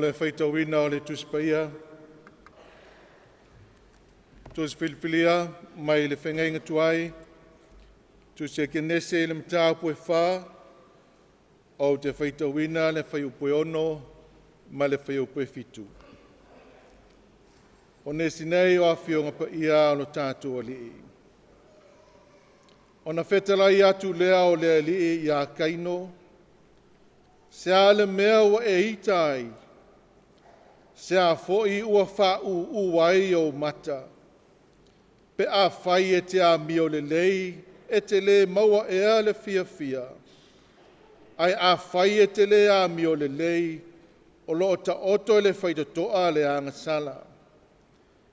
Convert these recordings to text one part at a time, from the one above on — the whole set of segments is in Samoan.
le faitauina o le Tusi Paia. Tusi Filifilia mai le Feagaiga Tuai, Tusi a Kenese i le Mataupu e 4, ou te faitauina le fuaiupu e 6 ma le fuaiupu e 7. O nisi nei o Afioga Paia a lo tatou Alii. Ona fetalai atu lea o le Alii ia Kaino, se a le mea ua e ita ai? Se a foi ua faauu ai ou mata? Pe afai e te amio lelei, e te le maua ea le fiafia? Ae afai e te le amio lelei, o lo o taoto i le faitotoa le agasala.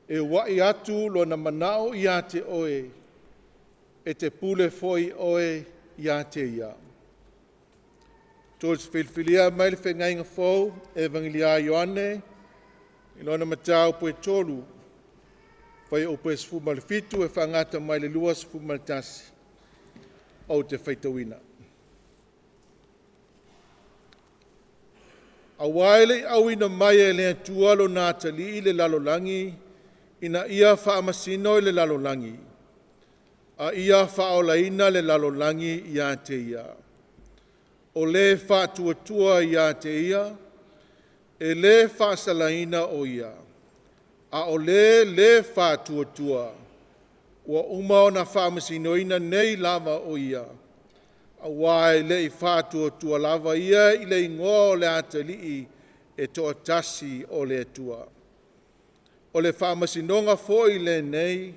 E ua'i atu lona manao ia te oe, e te pule foi oe ia te ia. Tusi Filifilia mai le Feagaiga Fou, Evagelia a Ioane i lona mataupu e 3, fuaiupu e 17 e faagata mai le 21, ou te faitauina. Aua e le i auina mai e le Atua lona atalii i le lalolagi ina ia faamasino le lalolagi, a ia faaolaina le lalolagi ia te Ia. O le faatuatua ia te Ia, e le faasalaina o ia, a o le lē faatuatua, ua uma ona faamasinoina nei lava o ia, aua e le i faatuatua lava ia i le igoa o le Atalii e toatasi o le Atua. O le faamasinoga foi lenei,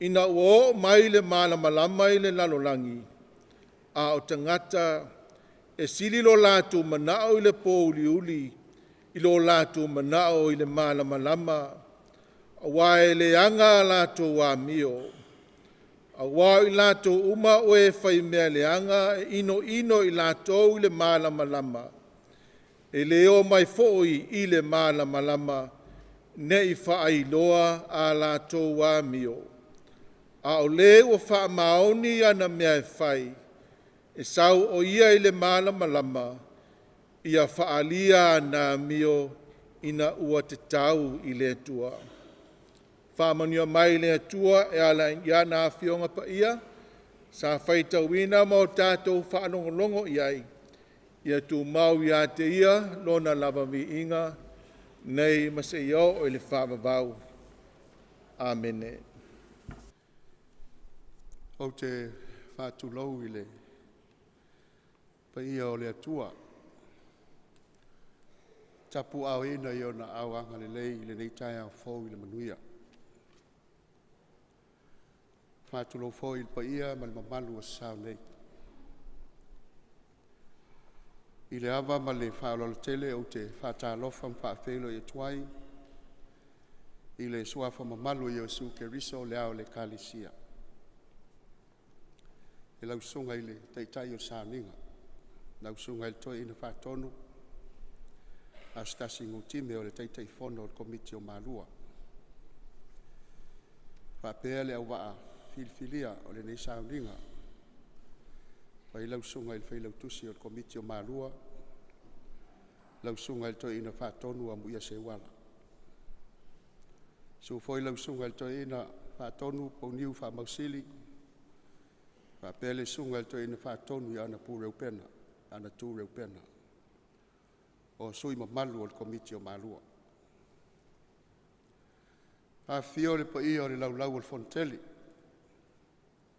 ina ua oo mai le malamalama i le lalolagi, a o tagata e sili lo latou manao i le pouliuli i lo latou manao i le malamalama, aua e leaga a latou amio. Aua o i latou uma o e faimea leaga e inoino i latou i le malamalama, e le o mai foi i le malamalama, ne i faailoa a latou amio. A o le ua faamaoni ana mea e fai, e sau o ia i le malamalama, ia faaalia ana amio ina ua tatau i le Atua. Faamanuia mai le Atua e ala i ana Afioga Paia sa faitauina ma o tatou faalogologo i ai, ia tumau ia te Ia Lona lava viiga nei ma seia oo i le faavavau. Amene. Ou te faatulou i le paia o le Atua, tapuaaoina i Ona aao agalelei i lenei taeao fou i le manuia. E faatulou foi i le paia ma le mamalu ua sasao nei. I le ava ma le faaaloalo tele ou te faatalofa ma faafeiloai atu ai i le suafa mamalu o Iesu Keriso o le Ao o le Ekalesia, i lau Susuga i le Taitai o le Sauniga, lau Susuga i le Toeaina Faatonu Asiasi Nutime o le Taitaifono o le Komiti o Malua, faapea le auvaa filifilia o lenei Sauniga, mai lau Susuga i le Failautusi o le Komiti o Malua, lau Susuga i le Toeaina Faatonu Amuia Seuala. Susu foi lau Susuga i le Toeaina Faatonu Poniu Faamausili faapea le Susuga i le Toeaina Faatonu ia Anapu Reupena, o sui mamalu o le Komiti o Malua. Afifio le paia o le Laulau a le Fono Tele,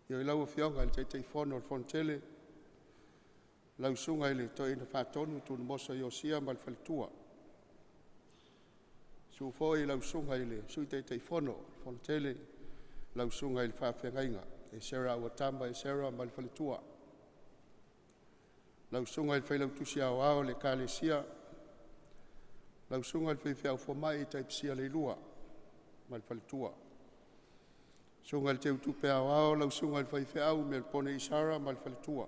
afio ai lau Afioga i le Taitaifono o le Fono Tele, lau Susuga i le Toeaina Faatonu Tuilemoso Iosia ma le faletua. Susu foi lau Susuga i le Sui Taitaifono o le Fono Tele, lau Susuga i le Faafeagaiga Esera Auatama Esera ma le faletua. Lau Susuga i le Failautusi Aoao o le Ekalesia, lau Susuga i le Faifeau Fomai Taitusia Leilua ma le faletua. Susuga i le Teutupe Aoao lau Susuga i le Faifeau Melepone Isara ma le faletua.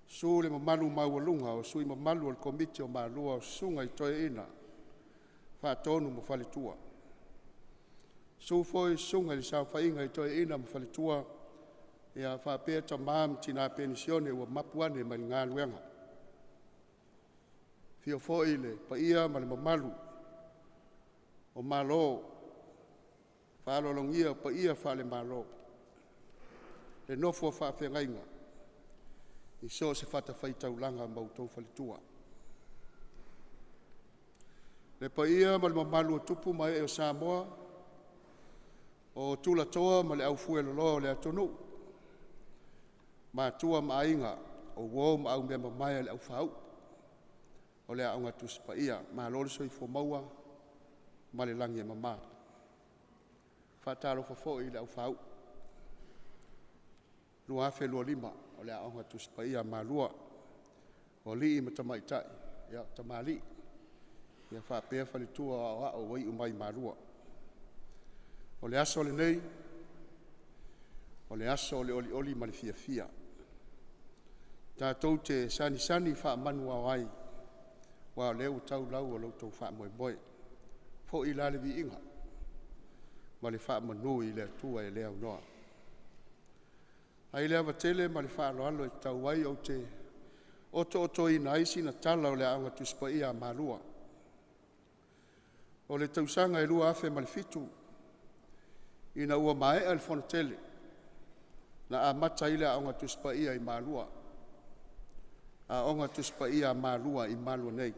Susu le mamalu maualuga o sui mamalu o le Komiti o Malua susuga i Toeaina Faatonu ma faletua. Susu foi susuga i le saofaiga i toeaiina ma faletua, faapea tama ma tina penisione ua mapu ane mai le galuega. Afio foi le paia ma le mamalu o Malo faaaloalogia, paia faale-Malo, le nofo a faafeagaiga i so o se fatafaitaulaga ma outou faletua. Le paia ma le mamalu o tupu ma ee o Samoa, o tulatoa ma le aufueloloa o le atunuu, matua ma aiga, o uo ma aumeamamae a le aufaauu o le Aoga Tusi Paia. Malo le soifua maua ma le lagi e mama. E faatalofa foi i le aufaauu 2025 o le Aoga Tusi Paia a Malua, o alii ma tamaitai, o tamalii faapea faletua o aoao ua iu mai i Malua. O le aso lenei, o le aso o le olioli ma le fiafia. Tatou te sagisagi faamanuao ai, aua o lea ua tau lau o lo outou faamoemoe. Foi la le viiga ma le faamanu i le Atua e le aunoa. Ae i le ava tele ma le faaaloalo e tatau ai, ou te otootoina ai sina tala o le Aoga Tusi Paia a Malua. O le tausaga e 2007, ina ua maea le Fonotele na amata ai le Aoga Tusi Paia i Malua, Aoga Tusi Paia a Malua i Malua nei.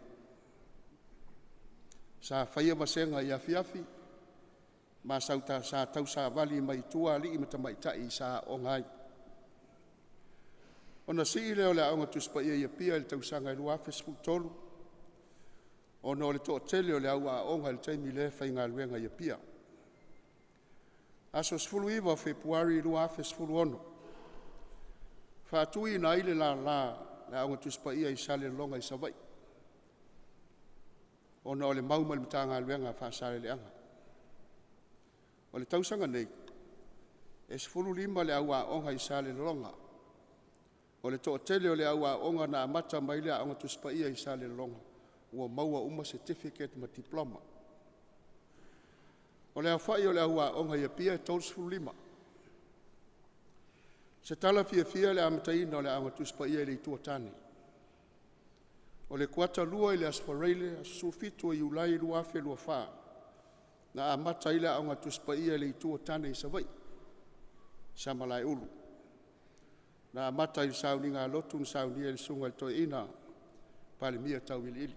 Sa faia vasega i afiafi ma sa tausavali mai ai i tua alii ma tamaitai sa aooga ai. Ona sii lea o le Aoga Tusi Paia i Apia i le tausaga e 2013, ona o le toatele o le au aooga i le taimi lea e faigaluega i Apia. Aso 19 o Fepuari 2016, faatuina ai le lala o le Aoga Tusi Paia i Salelologa i Savaii, ona o le mau mai le Matagaluega a Faasaleleaga. O le tausaga nei, e 15 le au aoga i Salelologa. O le toatele o le au aoga na amata mai le Aoga Tusi Paia i Salelologa, ua maua uma certificate ma diploma. O le aofai o le au aoga i Apia e 35. O se tala fiafia i le amataina o le Aoga Tusi Paia i le Itu o Tane. O le kuata 2 i le Aso Faraile 17 o Iulai 2024, na amata ai le Aoga Tusi Paia i le Itu o Tane i Savaii, Samalaeulu. Na amata i le sauniga a lotu na saunia e le susuga i le toeaina Palemia Tauiliili.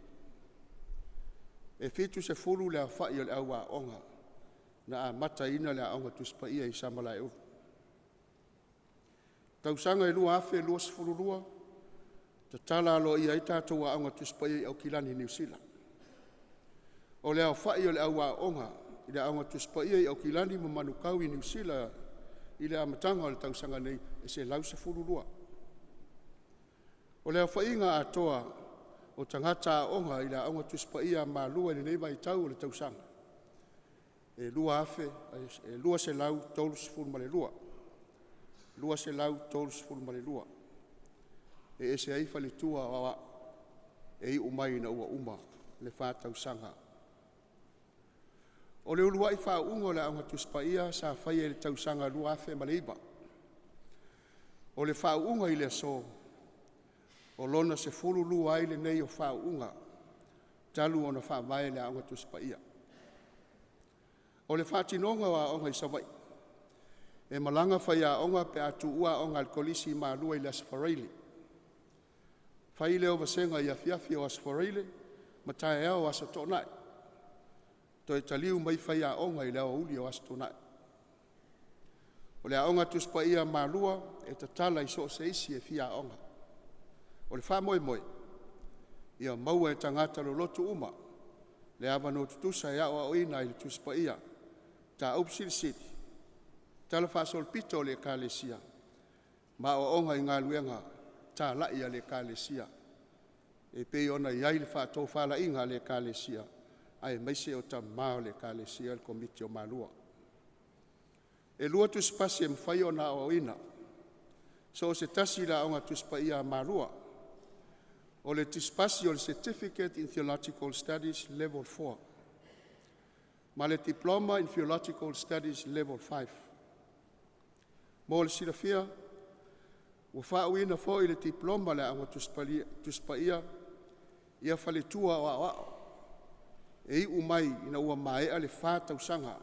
E 70 le aofai o le au aoga na amataina le Aoga Tusi Paia i Samalaeulu. Tausaga e 2022, tatala aloaia ai tatou Aoga Tusi Paia i Aukilani Niu Sila. O le aofai o le au aooga i le Aoga Tusi Paia i Aukilani ma Manukau i Niu Sila i le amataga o le tausaga nei, e 112. O le aofaiga atoa o tagata aooga i le Aoga Tusi Paia a Malua i lenei vaitau o le tausaga, e 232. 232. E ese ai faletua o aoao e iu mai ina ua uma le fa tausaga. O le uluai faauuga o le Aoga Tusi Paia sa faia i le tausaga e 2009. O le faauuga i le aso, o lona 12 ai lenei o faauuga talu ona faavae le Aoga Tusi Paia. O le faatinoga o aoga i Savaii, e malaga faiaoga pe a tuua aoga a le Kolisi i Malua i le Aso Faraile. Fai lea o vasega i afiafi o Aso Faraile ma taeao o Aso Toonai. Toe taliu mai faiaoga i le aoauli o Aso Toonai. O le Aoga Tusi Paia a Malua e tatala i so o se isi e fia aoga. O le faamoemoe, ia maua e tagata loloto uma le avanoa tutusa e aoaoina ai i le Tusi Paia, Mataupu Silisili, talafaasolopito a le Ekalesia ma aoaoga i galuega talai a le Ekalesia e pei ona i ai le faatofalaiga a le Ekalesia aemaise o tama o le Ekalesia, le Komiti o Malua. E 2 tusipasi e mafai ona aoaoina, so o se tasi i le Aoga Tusi Paia a Malua. O le tusipasi o le Certificate in Theological Studies Level 4 ma le Diploma in Theological Studies Level 5. Mo le silafia, ua faauuina foi le Diploma a le Aoga Tusi Paia Ia faletua o aoao e iu mai ina ua maea le 4 tausaga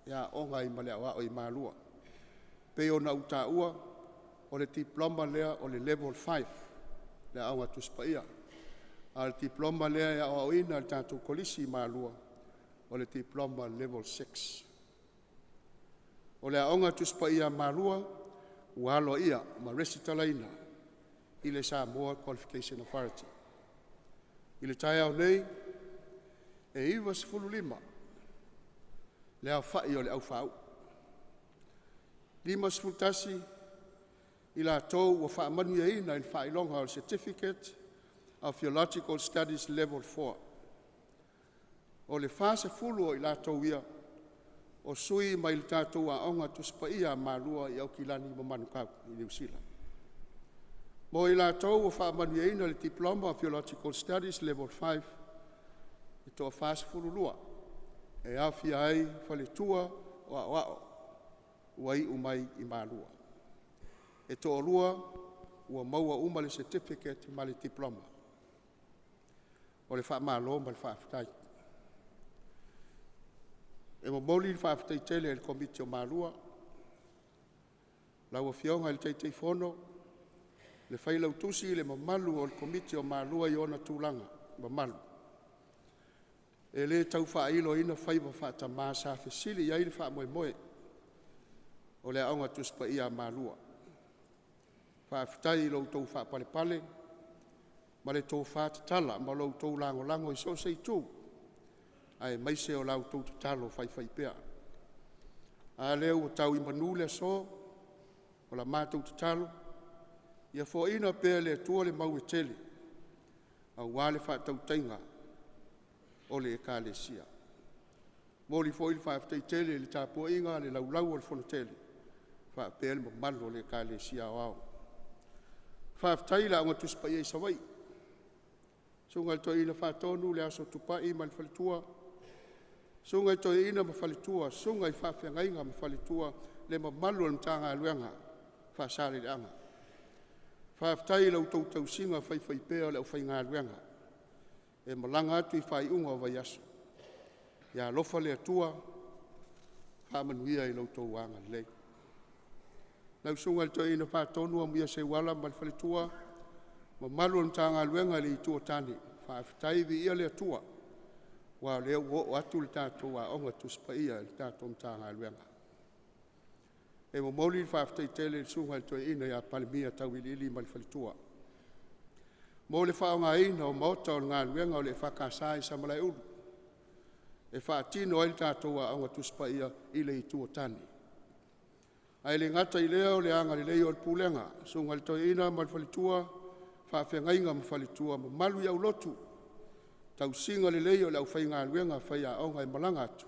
e aooga ai ma le aoao i Malua. E pei ona ou taua, o le Diploma lea o le Level 5 le Aoga Tusi Paia, a o le Diploma lea e aoaoina i le tatou Kolisi i Malua, o le Diploma Level 6. O le Aoga Tusi Paia a Malua ua aloaia ma resitalaina i le Samoa Qualification Authority. I le taeao nei, e 95 le aofai o le au faauu, 51 i latou ua faamanuiaina i le faailoga o le Certificate of Theological Studies Level 4. O le 40 o i latou ia, o sui mai le tatou Aoga Tusi Paia a Malua i Aukilani ma Manukau i Niu Sila. Mo i latou ua faamanuiaina i le Diploma of Theological Studies Level 5, e toa-42, e aofia ai faletua o aoao ua iu mai i Malua. E toalua ua maua uma le Certificate ma le Diploma. O le faamalo ma le faafetai. E momoli le faafetai tele i le Komiti o Malua, lau Afioga i le Taitaifono, le Failautusi, le mamalu o le Komiti o Malua i ona tulaga mamalu. E le tau faailoina faiva faatama sa fesili i ai le faamoemoe o le Aoga Tusi Paia a Malua. Faafetai i lo outou faapalepale ma le tofa tatala ma lo outou lagolago i so o se itu, aemaise o la outou tatalo faifaipea. A lea ua tau i manu le aso, o la matou tatalo, ia foaina pea e le Atua le mau e tele aua le faatautaiga o le Ekalesia. E momoli foi le faafetai tele i le tapuaiga a le laulau a le Fonotele faapea le mamalu o le Ekalesia Aoao. Faafetai i le Aoga Tusi Paia i Savaii, susuga i le Toeaina Faatonu Leaso Tupai ma le faletua, susuga i Toeaina ma faletua, susuga i faafeagaiga ma faletua, le mamalu o le Matagaluega Faasaleleaga. Faafetai i la outou tausiga faifaipea o le aufaigaluega e malaga atu i faaiuga o vaiaso. Ia alofa le Atua faamanuia i lo outou agalelei. Lau Susuga i le Toeaina Faatonu Amuia Seuala ma le faletua, mamalu o le Matagaluega i le Itu o Tane, faafetai viia le Atua aua o lea ua oo atu le tatou Aoga Tusi Paia i le tatou Matagaluega. E momoli le faafetai tele i le Susuga i le Toeaina ia Palemia Tauiliili ma le faletua mo le faaaogaina o maota o le galuega o le EFKS i Samalaeulu e faatino ai le tatou Aoga Tusi Paia i le Itu o Tane. Ae le gata i lea o le agalelei o le Pulega, susuga i le Toeaina ma le faletua, faafeagaiga ma faletua, mamalu i aulotu, tausiga lelei o le aufaigaluega faiaoga e malaga atu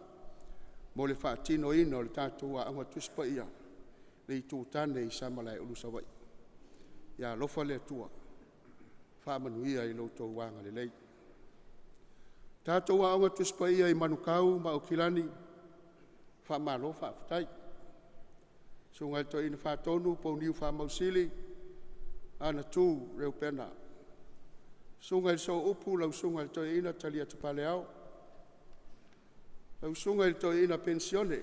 mo le faatinoina o le tatou Aoga Tusi Paia i le Itu o Tane i Samalaeulu Savaii. Ia alofa le Atua faamanuia i lo outou agalelei. Tatou Aoga Tusi Paia i Manukau ma Aukilani, faamalo faafetai. Susuga i le Toeaina Faatonu Poniu Faamausili Ana Tu Reupena, susuga i le Sooupu lau Susuga i le Toeaina Talia Tapaleao, lau Susuga i le Toeaina Penisione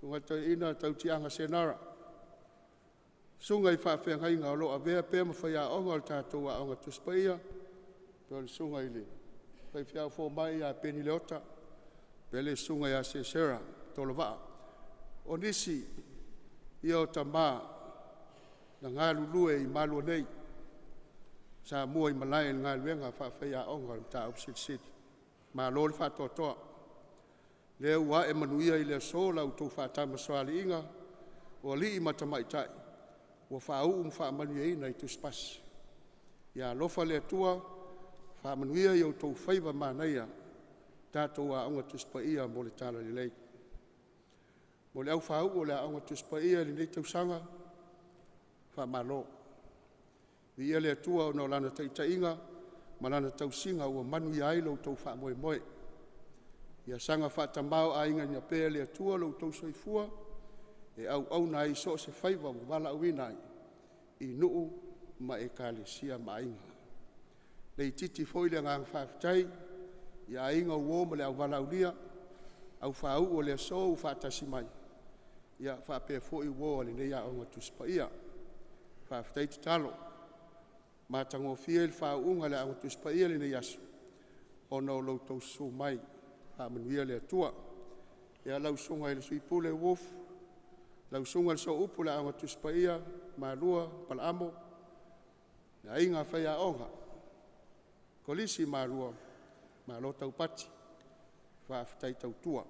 susuga i le Toeaina Tautiaga Senara, susuga i faafeagaiga o lo o avea pea ma faiaoga o le tatou Aoga Tusi Paia, pei o le susuga i le faifeau fomai ia Peni Leota faapea le susuga ia Sesera Tolovaa. O nisi ia o tama na galulue i Malua nei, Sa mua i malae i le galuega faafaiaoga o le Mataupu Silisili. Malo le faatoatoa, o lea ua ae manuia i le aso la outou faatamasoaliiga, o alii ma tamaitai ua faauu ma faamanuiaina i tusipasi. Ia alofa le Atua faamanuia i outou faiva manaia, tatou Aoga Tusi Paia mo le Talalelei. Mo le au faauu o le Aoga Tusi Paia i lenei tausaga, faamalo. Viia le Atua ona o Lana taitaiga ma Lana tausiga ua manuia ai lo outou faamoemoe. Ia saga faatamaoaigaina pea e le Atua lo outou soifua e auauna ai i so o se faiva ua valaauina ai i nuu ma ekalesia ma aiga. Le itiiti foi le agaga faafetai i aiga o uo ma le auvalaaulia, aufaauu o le aso ua faatasi mai, ia faapea foi uo a lenei Aoga Tusi Paia. Faafetai tatalo, matagofie le faauuga i le Aoga Tusi Paia i lenei aso ona o lo outou susu mai, faamanuia le Atua. Ia lau Susuga i le Sui Pule Wolf, lau Susuga i le Sooupu o le Aoga Tusi Paia Malua Palaamo, le aiga faiaoga, Kolisi i Malua, malo taupati, faafetai tautua.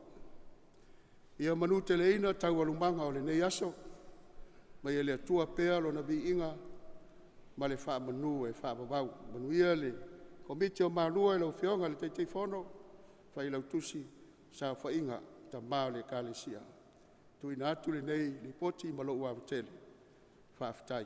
Ia manuteleina taualumaga o lenei aso, aumai e le Atua pea Lona viiga ma le faamanu e faavavau. Manuia le Komiti o Malua i lau Afioga i le Taitaifono, Failautusi, saofaiga a tama o le Ekalesia. Tuuina atu lenei lipoti ma lou ava tele, faafetai.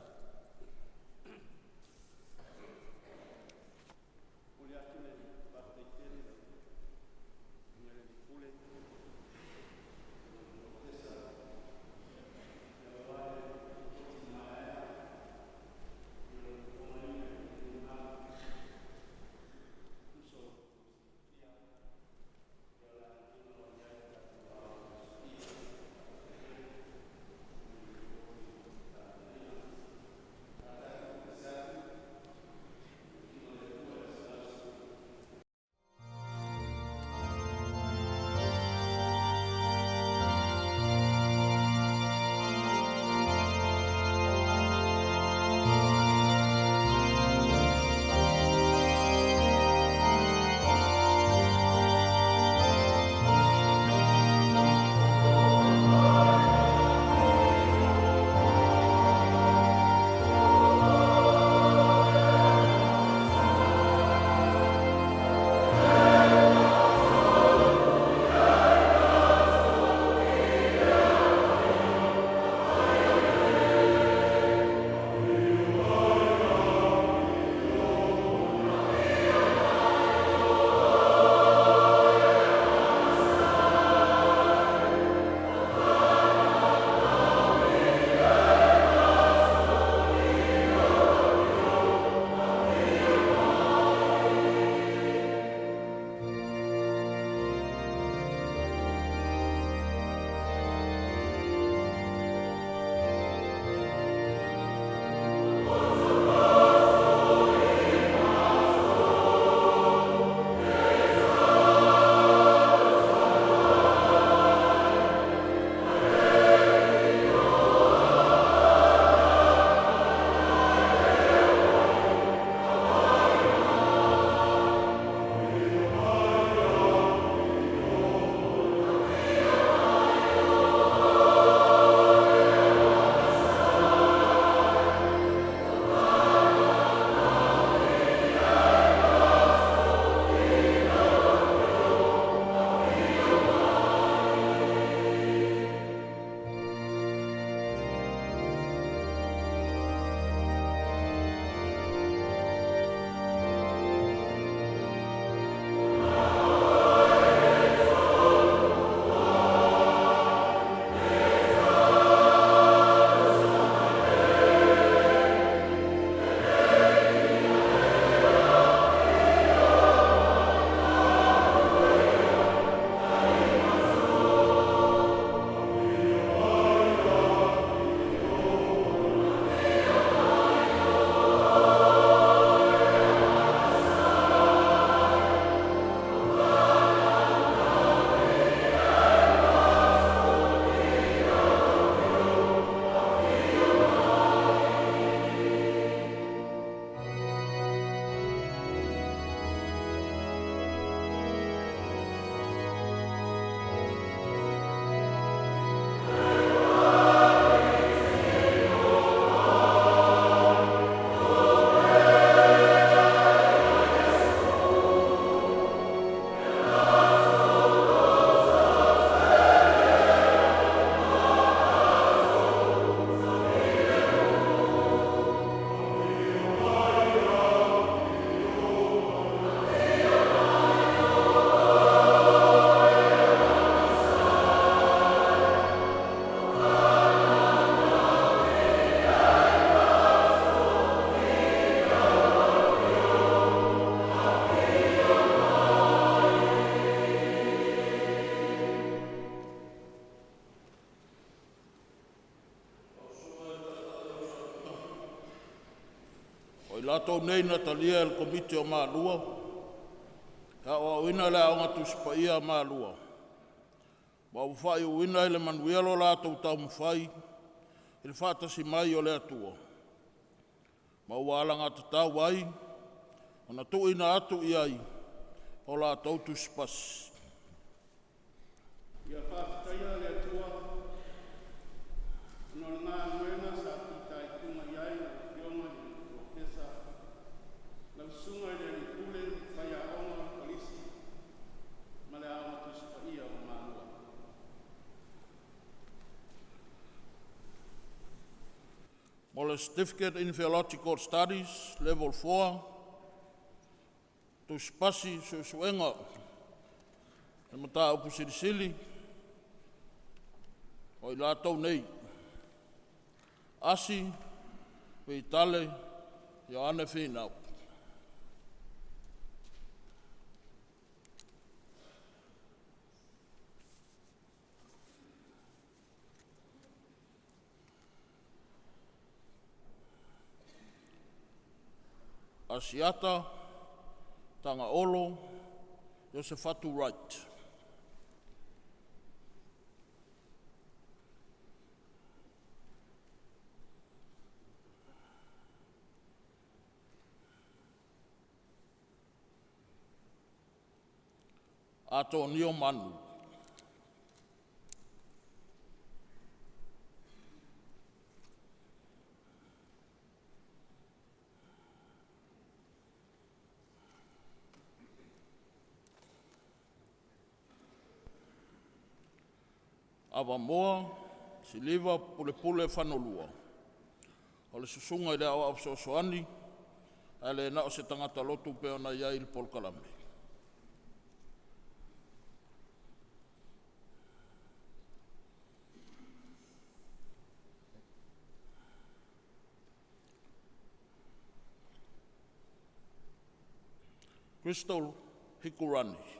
Latou nei na talia e le Komiti o Malua e aoaoina i le Aoga Tusi Paia a Malua, ma ua faaiuina i le manuia lo latou taumafai i le faatasi mai o le Atua, ma ua alagatatau ai ona tuuina atu i ai o latou tusipasi. Ia faafetaia le Atua ona o le galuega sa fitaituga i ai lau Afioga i le Polofesa, lau Susuga i le Alii Pule Faiaoga o le Kolisi ma le Aoga Tusi Paia o Malua. Mo le Certificate in Theological Studies Level 4, Tusipasi Suesuega Mataupu Silisili, o i latou nei: Asi Vitale Ioane Finau. Asiata Tagaolo Iosefatu Wright. Atonio Manu. Avamoa Siliva Pulepule Fanolua. O le Susuga i le Aoao Fesoasoani ae le na o se tagata lotu pei ona i ai i le polokalame. Crystal Hikurangi.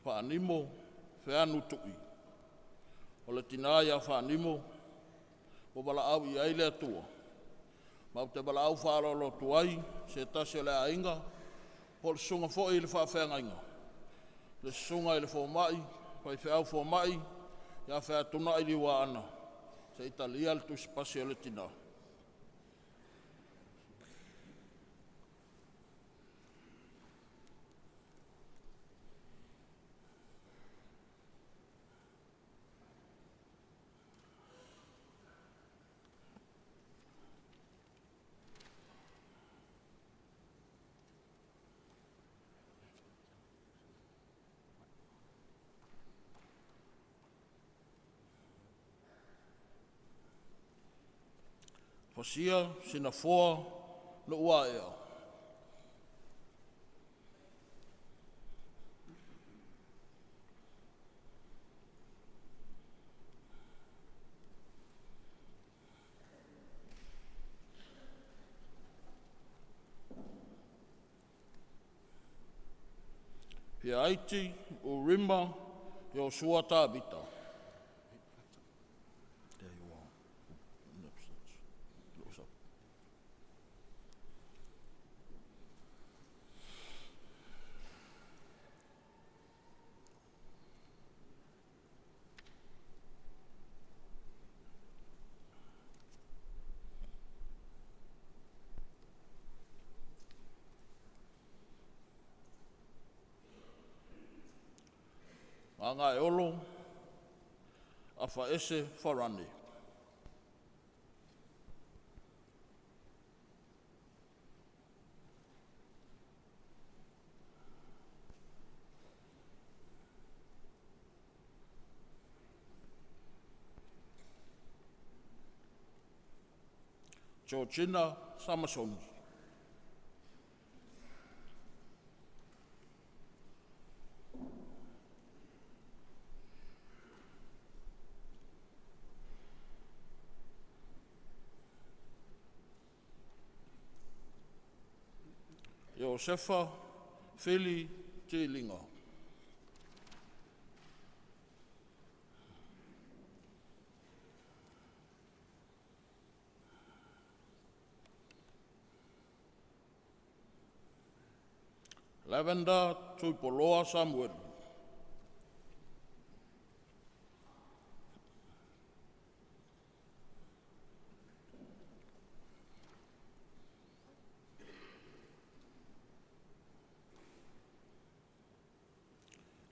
Faanimo Feanu Tui. O le tina ia Faanimo ua valaau i ai le Atua, ma ou te valaau faaaloalo atu ai i se tasi o le aiga po o le susuga foi i le faafeagaiga, le susuga i le fomai, faifeau fomai ia Featunai Liuaana, se i talia le tusipasi a le tina. Fasia Sinafoa Nuuaea. Fiaiti Urima Iosua Tavita. Gagaeolo Afaese Farani. Georgina Samasoni. Iosefa Fili Tiliga. Lavender Tuipoloa Samuelu.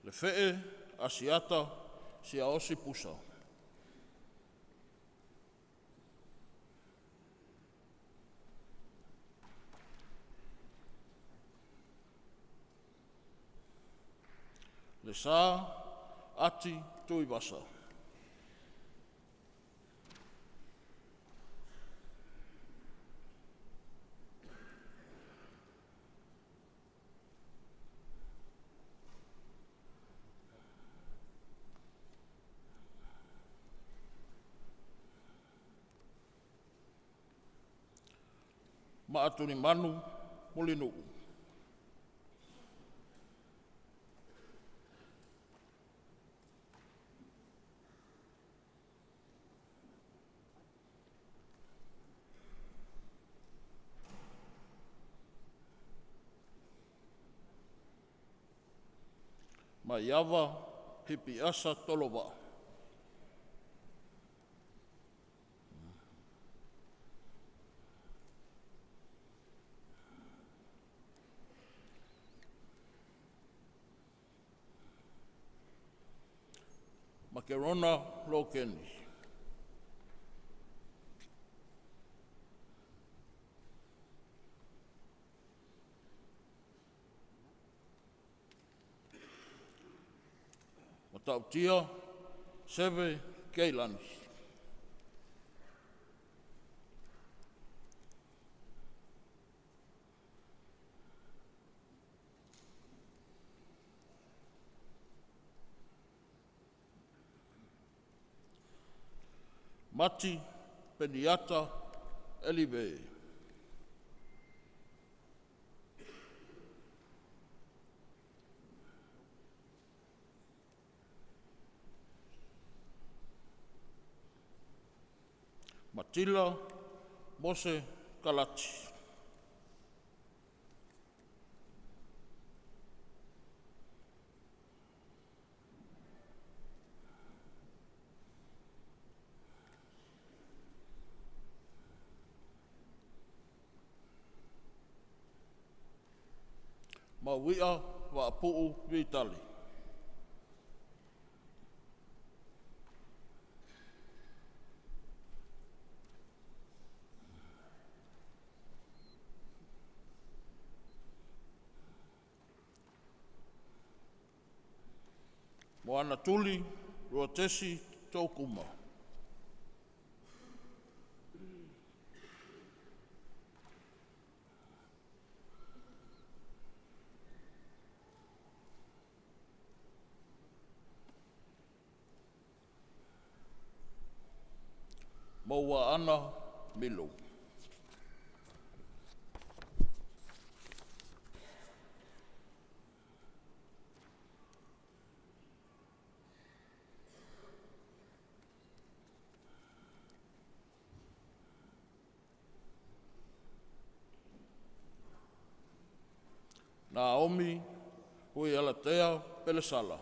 Lefe'e Asiata Siaosi Pusa. Lesa Ati Tuivasa. Ma'atulimanu Mulinu'u. Maiava Hipiasa Tolova'a. Makerona Lokeni. Matautia Seve Keilani. Mati Peniata Elive. Matila Mose Kalati. Maui'a Vaapu'u Vitali. Moana Tuli Ruatesi Tokuma. Maua'ana Milo. Naomi Huialatea Pelesala.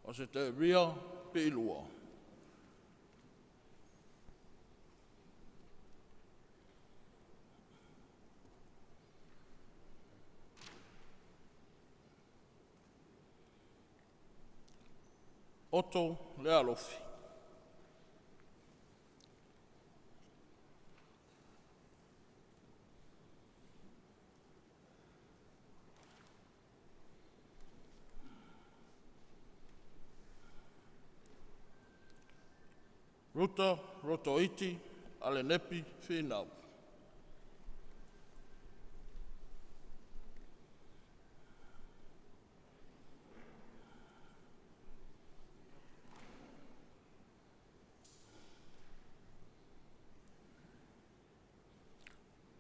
O se te ria Pi'ilua. Otto Lealofi. Ruta Rotoiti Alenepi Finau.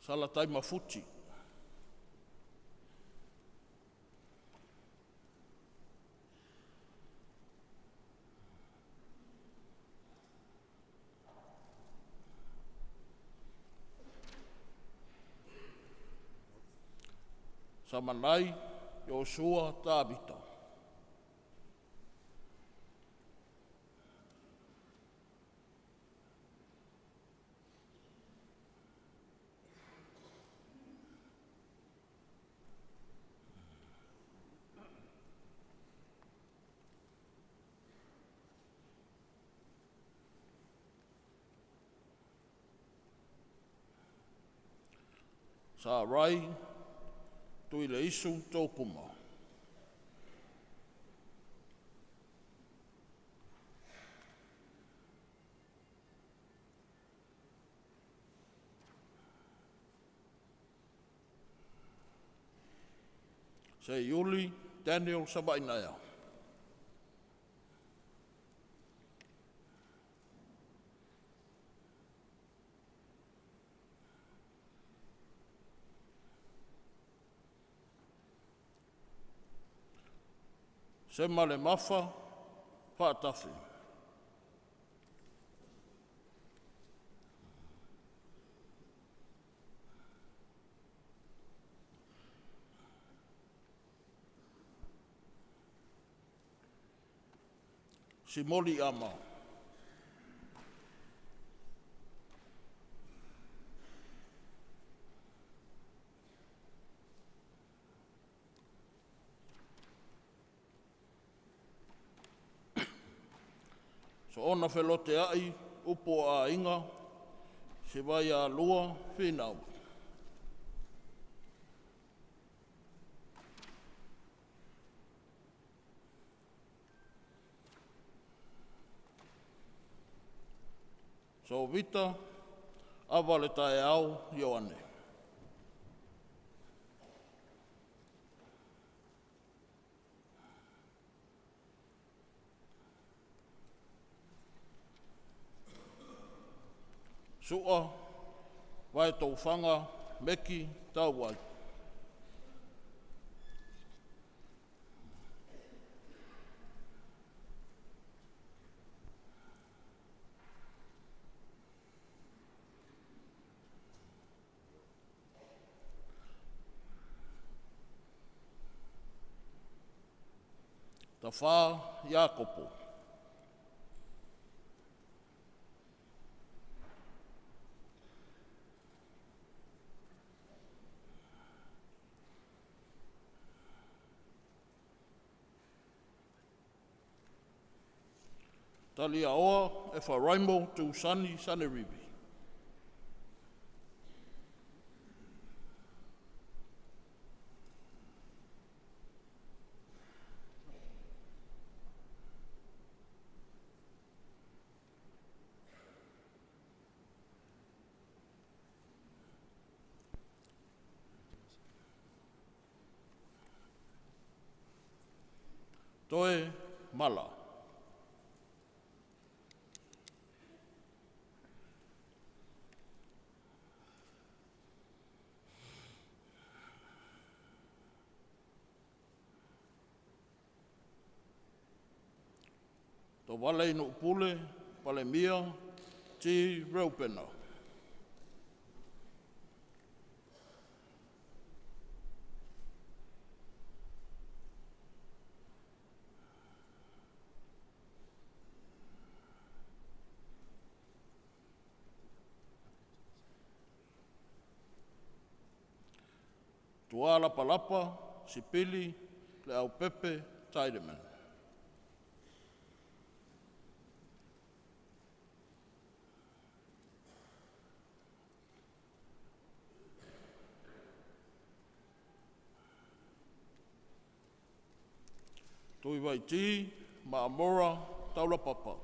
Salataima Futi. Samanai Iosua Tavita. Sa Rai Tuileisu Tokuma. Seiuli Daniel Sabainaia. Sema le Mafa Faatafe. Simoli Ama. So ona felote ai upo a inga se vai a lua whinau. So vita ava le tae au Ioane. Sua vai tauwhanga meki tauai. Tawha Iakopo. Taliaoa e wharaimo tu sani sanerivi. Toe Mala. Wale no pule, Palemia, T. Reupena. Tuala Palapa, Sipili, Le Aupepe, Taideman. Tui Vaiti, Maamora, Taulapapa.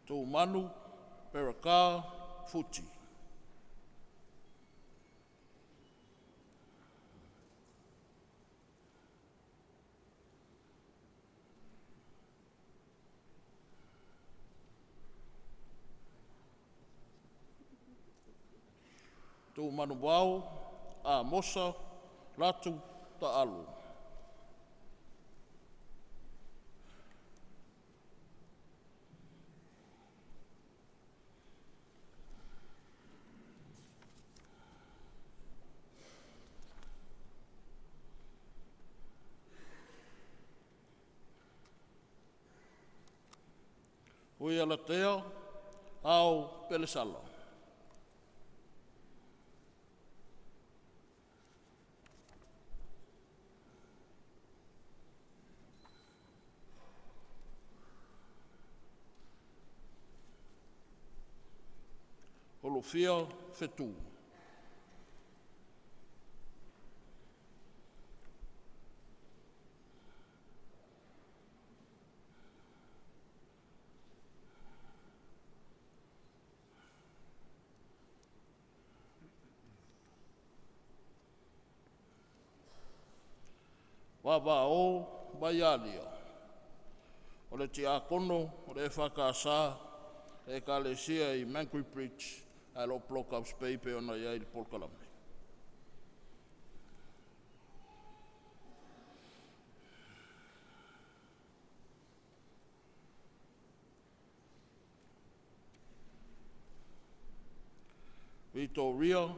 Tūmanu, Peraka, Futi. Tuumanuvao Amosa Latu Taalu. Uialatea Ao Pelesala. Olofia Fetu. Vavao Vaialia. O le tiakono o le EFKS le Ekalesia i Mangui Bridge ae o lo o Blockhouse Bay pei ona i ai le polokalame. Vitoria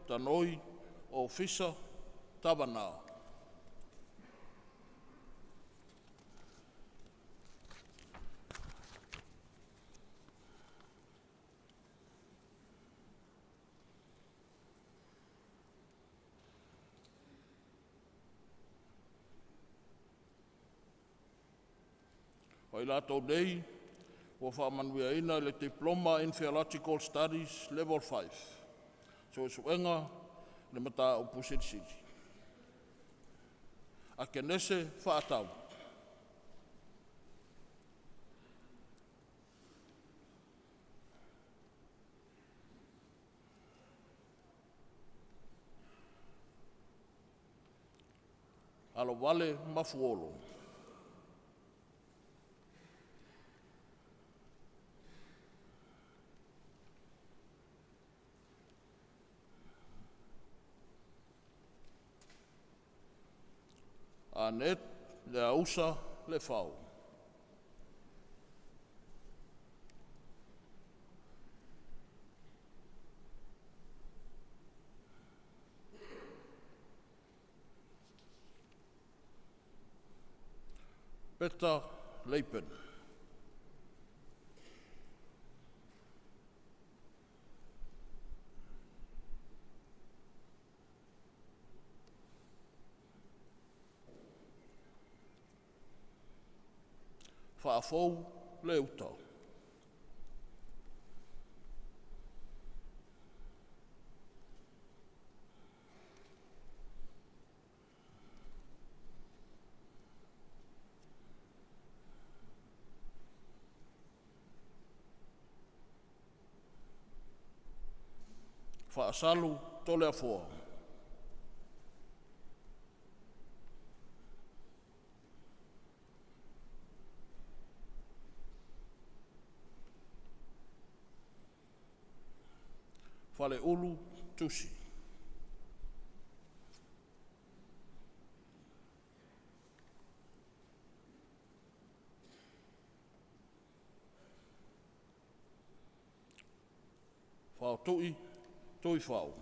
Tanoi Ofisa Tavana. O i latou nei ua faamanuiaina i le Diploma in Theological Studies Level 5, Suesuega i le Mataupu Silisili. Akenese Faatau. Alovale Mafuolo. Anet Leausa Lefau. Peta Leipen. Faafou Leuta. Faasalu Toleafoa. Faleulu Tusi. Faotui Tuifau.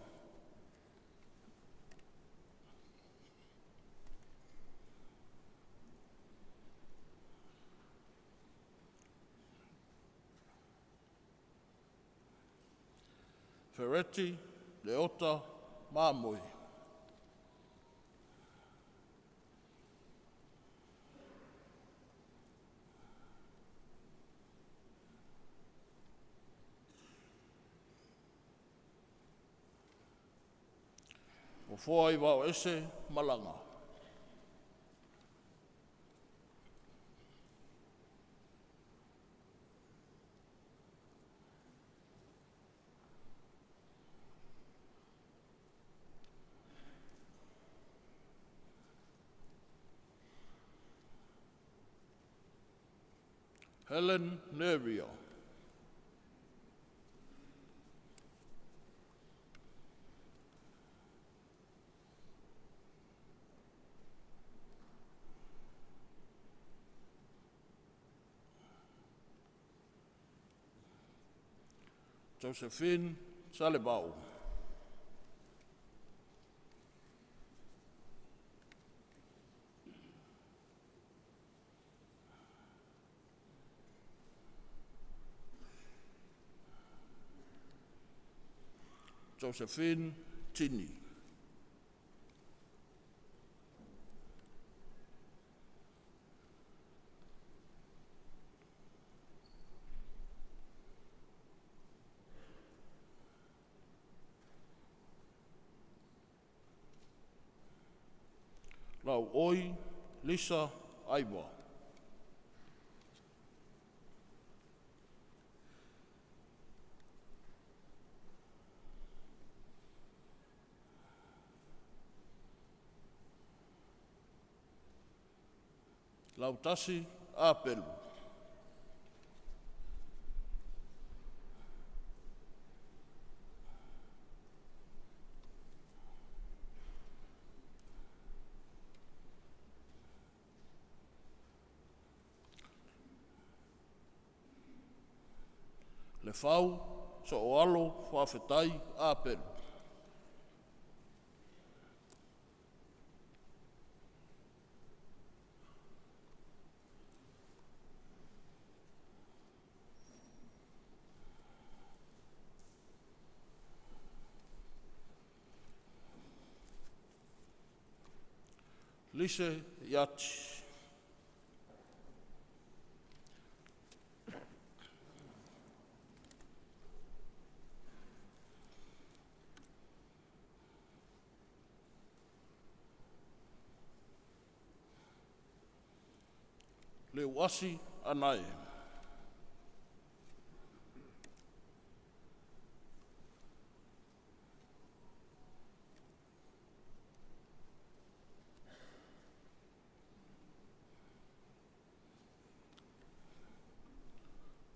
Fereti Leota Mamoi. Ofoa i Vaoese Malaga. Helen Nerio. Josephine Salebao. Josephine Tini. Lau Oi Lisa Aiwa. Lautasi Apelu. Le Fau, So'oalo, Faafetai, Apelu. Lise Iati. Leuasi Anae.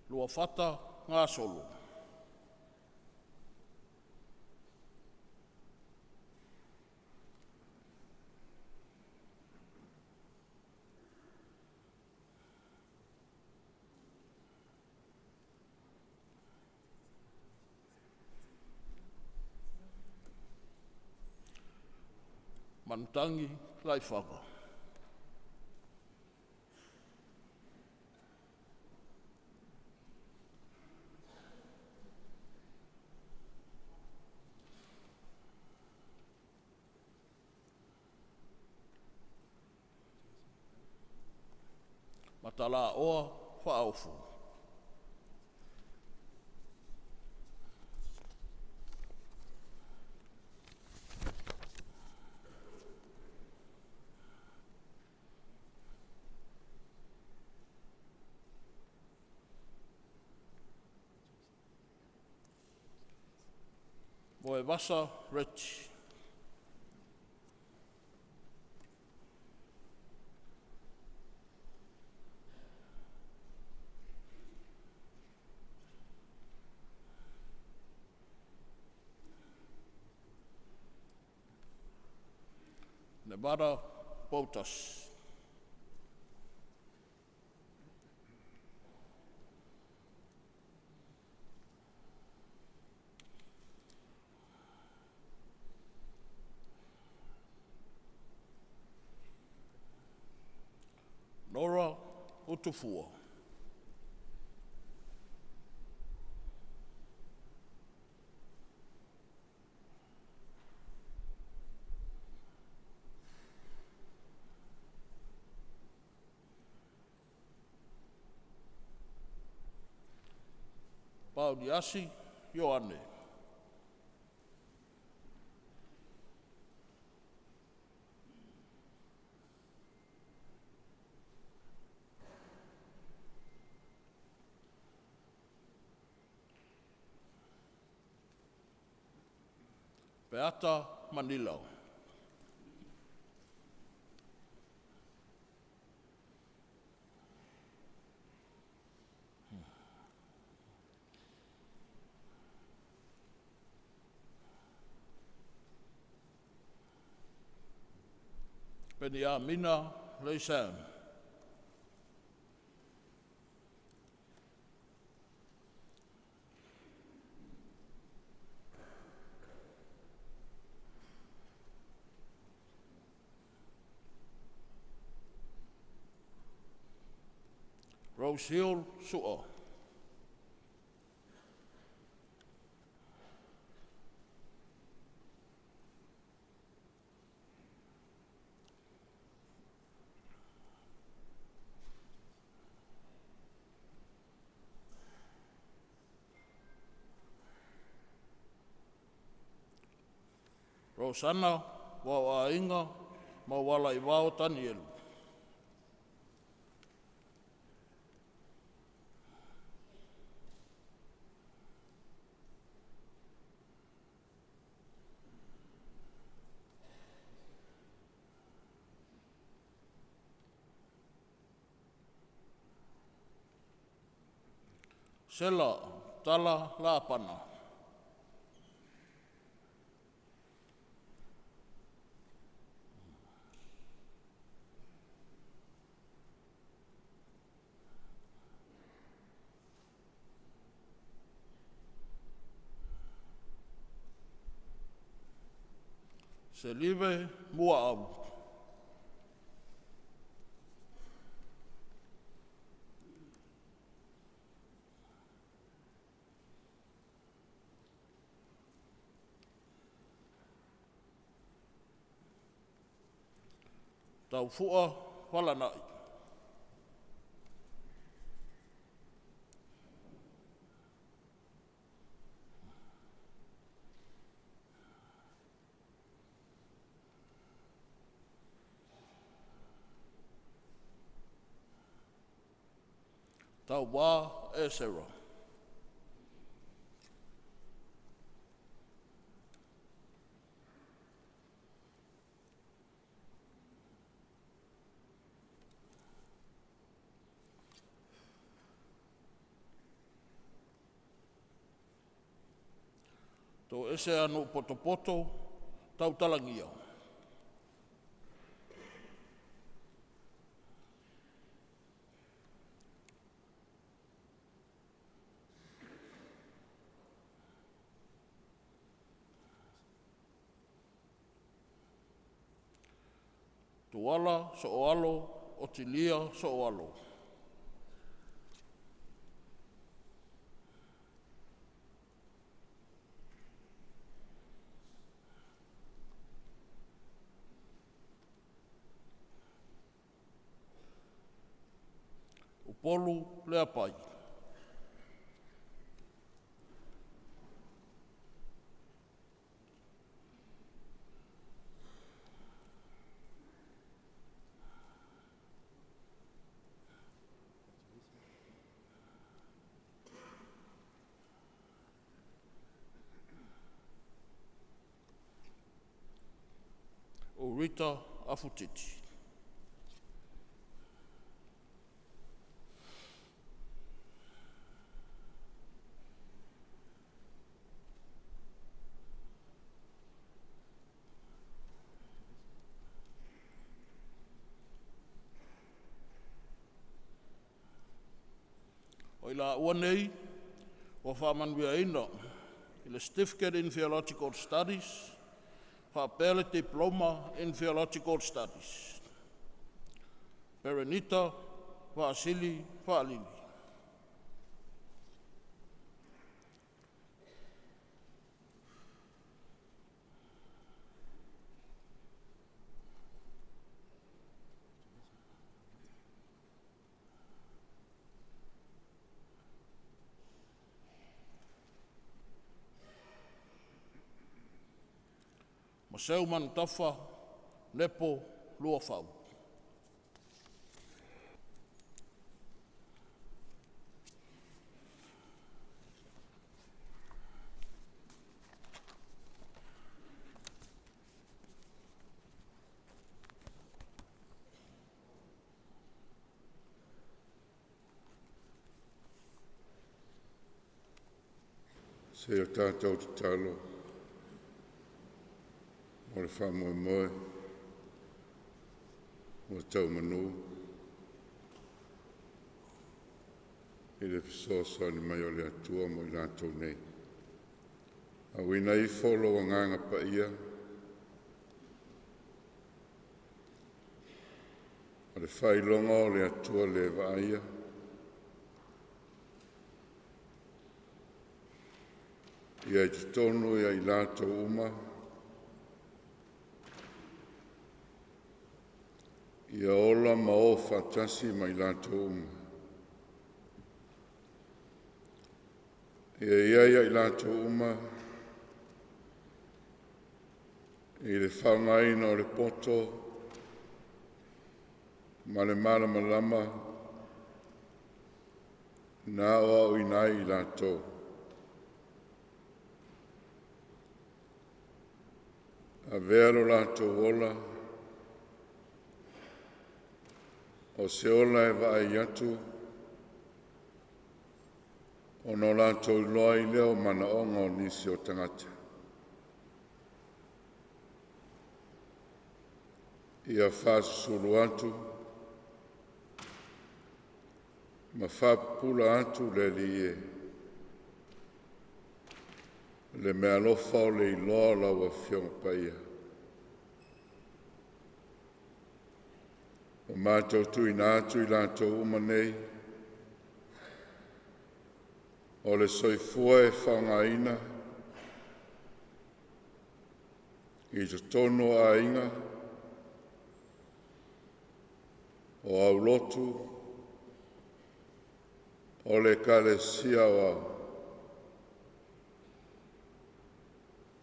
Luafata Gasolo. Manutangi Laifaga. Matalaoa Faaofu. Moevasa Rich. Nevada Botas. Nora Utufua. Pauliasi Ioane. Beata Manilo. Beniamina Leisam. Rose Hill Su'a. Rosana Wauainga Mauala Ivao Tanielu. Sela Tala Lapana. Selive Mua'au. Taufua Falanai. Tauā Esera. To ese anu potopoto tautalangia. Tuala so'oalo o tilia so'oalo. Upolu Leapai. Rita Afutiti. O ila ua nei, ua whaamanuiaina i le Certificate in Theological Studies, faapea le Diploma in Theological Studies. Perenita Vaasili Faalili. Maseu Manutafa Nepo Luafau. Se o tātou tatalo o le whaamoemoe o tau manu i le fesoasoani mai o le Atua mo i latou nei. Auina ifo lou agaga paia o le faailoga o le Atua le vaaia. Ia i totonu ia i latou uma, ia ola ma o faatasi ma i latou uma. Ia i ai ia i latou uma i le faaaogaina o le poto ma le malamalama na aoaoina ai i latou. Avea lo latou ola o se ola e vaai atu, ona o latou iloa ai lea o manaoga o nisi o tagata. Ia faasusulu atu ma faapupula atu le Alii e, le meaalofa o le iloa o lau Afioga Paia. Ua matou tuuina atu i latou uma nei o le soifua e faaaogaina i totonu o aiga, o aulotu o le Ekalesia Aoao,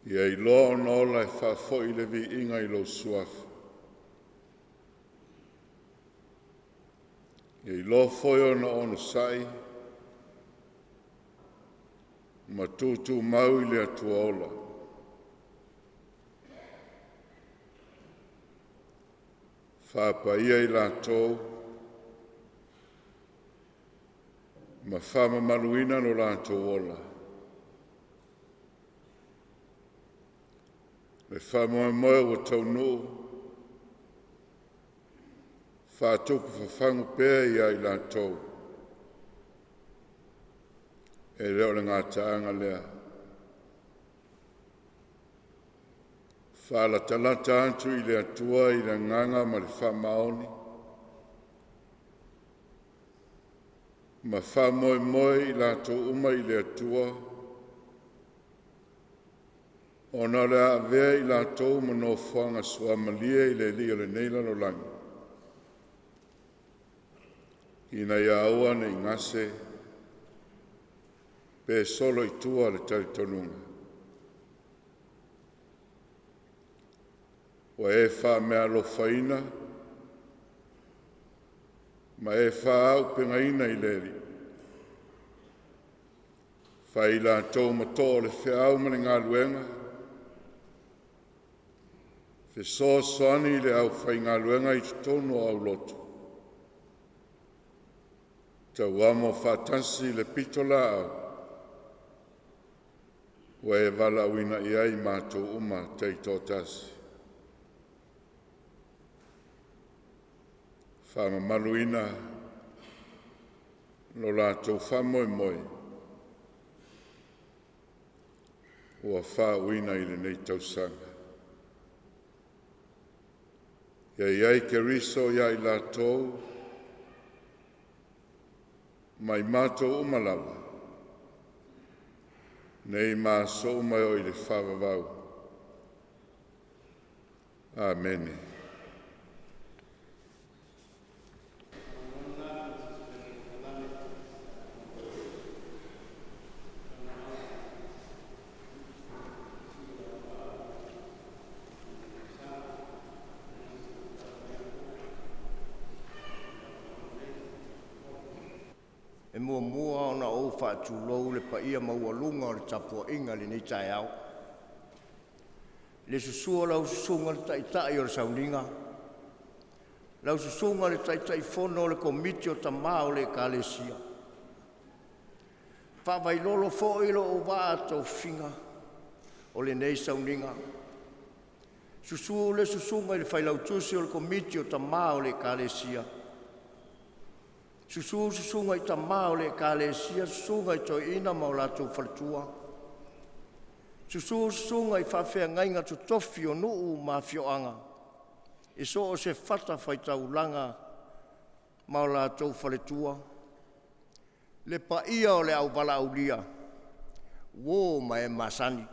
ia iloa ona ola e faafoi le viiga i lou Suafa, ia iloa foi ona onosai ma tutumau i le Atua ola. Faapaia i latou ma faamamaluina lo latou ola. Le faamoemoe ua taunuu, faatupu fafagu pea ia i latou, e le o le gataaga lea. Faalatalata atu i le Atua i le agaga ma le faamaoni, ma faamoemoe i latou uma i le Atua, ona o le a avea i latou ma nofoaga suamalie i le Alii o lenei lalolagi, ina ia aua nei gase pe solo i tua le talitonuga. Ua e faameaalofaina ma e faaauupegaina i le Alii. Fai i latou ma too o le feau ma le galuega, fesoasoani i le aufaigaluega i totonu o aulotu, tauamo faatasi le pitolaau ua e valaauina i ai matou uma taitoatasi. Faamamaluina lo latou faamoemoe ua faauuina i lenei tausaga. Ia i ai Keriso ia i latou ma i matou uma lava, nei ma aso uma e oo i le faavavau. Amene. E muamua ona ou faatulou le paia maualuga o le tapuaiga i lenei taeao, i le susu o lau Susuga i le Taitai o le Sauniga, lau Susuga i le Taitaifono o le Komiti o Tamā o le Ekalesia. E faavailolo foi lou vaa tofiga o lenei sauniga, susu le Susuga i le Failautusi o le Komiti o Tamā o le Ekalesia, susu susuga i tamā o le Ekalesia, susuga i toeaiina ma o latou faletua, susu susuga i faafeagaiga totofi o nuu ma afioaga i so o se fatafaitaulaga ma o latou faletua, le paia o le auvalaaulia. Uō ma e masani.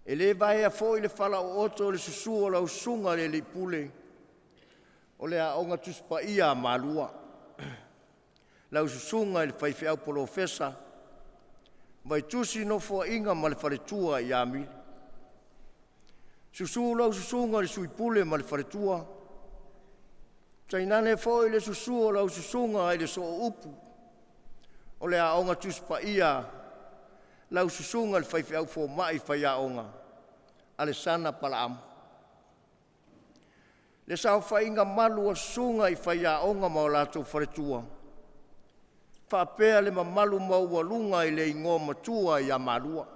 E lē vaea foi le falaooto i le susu o lau Susuga i le Alii Pule o le Aoga Tusi Paia a Malua, lau Susuga i le Faifeau Polofesa Vaitusi Nofoaiga ma le faletua ia Mili. Susu lau Susuga i le Sui Pule ma le faletua, tainane foi le susu o lau Susuga i le Sooupu o le Aoga Tusi Paia, lau Susuga i le Faifeau Fomai Faiaoga Alesana Palaamo. Le saofaiga malu a susuga i faiaoga ma o latou faletua, faapea le mamalu maualuga i le igoamatua ia Malua.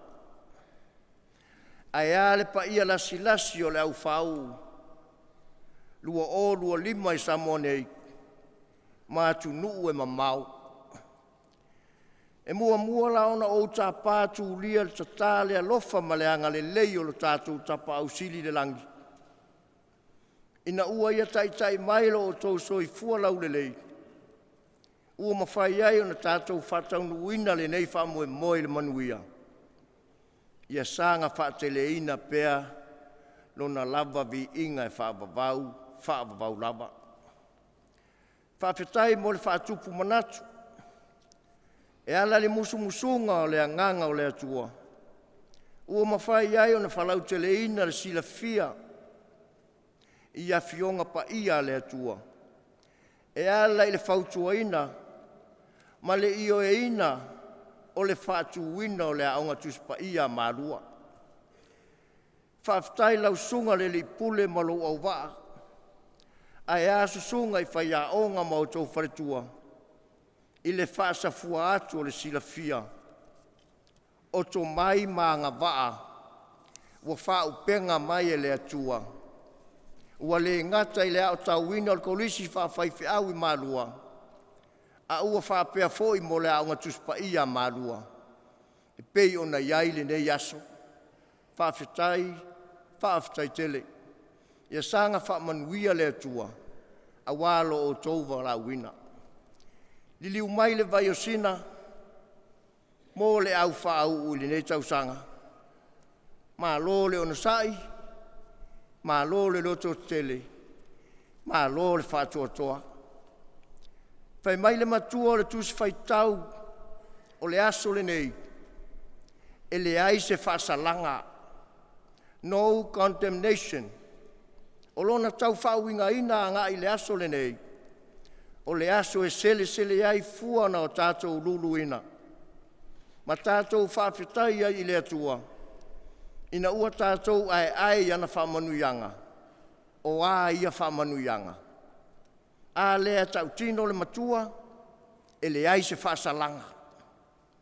Ae a le paia lasilasi o le au faauu 2025 i Samoa nei ma atunuu e mamao. E muamua la ona ou tapa tulia le tata le alofa ma le agalelei o lo tatou Tapaau Sili i le lagi ina ua ia taitai mai lo outou soifua laulelei ua mafai ai ona tatou faataunuuina lenei faamoemoe i le manuia, ia saga faateleina pea Lona lava viiga e faavavau, faavavau lava. Faafetai mo le faatupu manatu e ala i le musumusuga o le Agaga o le Atua ua mafai ai ona faalauteleina le silafia i Afioga Paia a le Atua e ala i le fautuaina ma le ioeina o le faatuina o le Aoga Tusi Paia a Malua. Faafetai i lau Susuga i le Alii Pule ma lou auvaa aea susuga i faiaoga ma outou faletua i le faasafua atu o le silafia o tomai ma agavaa ua faaupega mai e le Atua ua le gata i le aotauina o le Kolisi Faafaifeau i Malua, a ua faapea foi mo le Aoga Tusi Paia a Malua e pei ona i ai lenei aso. Faafetai, faafetai tele. Ia saga faamanuia le Atua aua lo outou valaauina. Liliu mai i le vai o Sina mo le au faauu i lenei tausaga, malo le onosai, malo le lototetele, malo le faatoatoa. Fai mai le Matua o le Tusi Faitau o le aso lenei, “E leai se faasalaga, no condemnation.” O lona tau faauigaina agai le aso lenei, o le aso e selesele ai fua na o tatou luluina ma tatou faafetai ai i le Atua ina ua tatou aeae i ana faamanuiaga. O a ia faamanuiaga? A lea e tautino le Matua, e leai se faasalaga.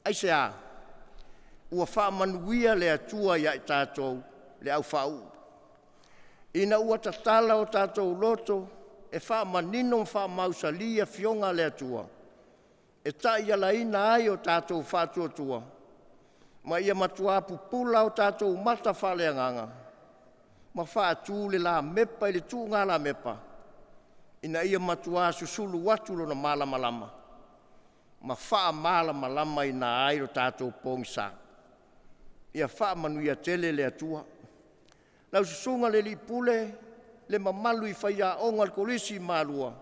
Aisea? Ua faamanuia le Atua ia i tatou le au faauu ina ua tatala o tatou loto e faamanino ma faamausali Afioga a le Atua e taialaina ai o tatou faatuatua ma ia matua pupula o tatou mata faaleagaga ma faatu le lamepa i le tuugalamepa ina ia matua susulu atu lona malamalama ma faamalamalamaina ai lo tatou pogisa. Ia faamanuia tele le Atua. Lau Susuga i le Alii Pule, le mamalu i faiaoga o le Kolisi i Malua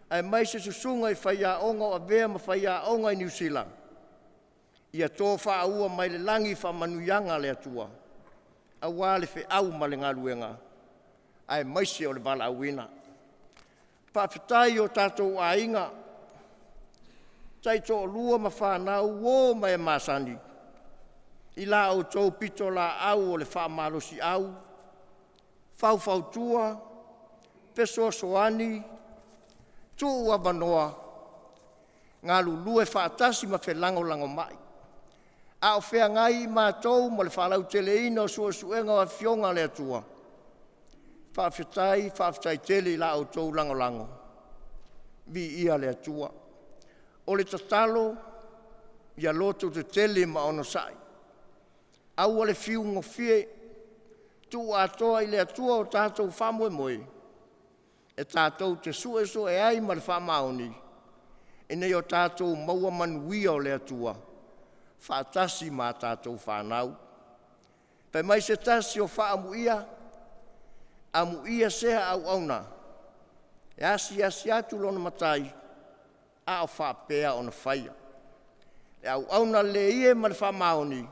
aemaise susuga i faiaoga o avea ma faiaoga i Niu Sila, ia to faaua mai le lagi faamanuiaga a le Atua aua le feau ma le galuega aemaise o le valaauina. Faafetai i o tatou aiga, taitoalua ma fanau, uo ma e masani i la outou pitolaau o le faamalosiau, faufautua, fesoasoani, tuuavanoa, galulue faatasi ma felagolagomai a o feagai matou ma le faalauteleina o suesuega o Afioga a le Atua. Faafetai, faafetai tele i la outou lagolago. Viia le Atua. O le tatalo ia lototetele ma onosai, aua le fiu gofie, tuu atoa i le Atua o tatou faamoemoe e tatou te suesue ai ma le faamaoni ina ia tatou maua manuia o le Atua. faatasi ma tatou fanau. Fai mai se tasi o faamuia, amuia sea auauna e asiasi atu lona matai a o faapea ona faia. Le auauna le ie ma le faamaoni,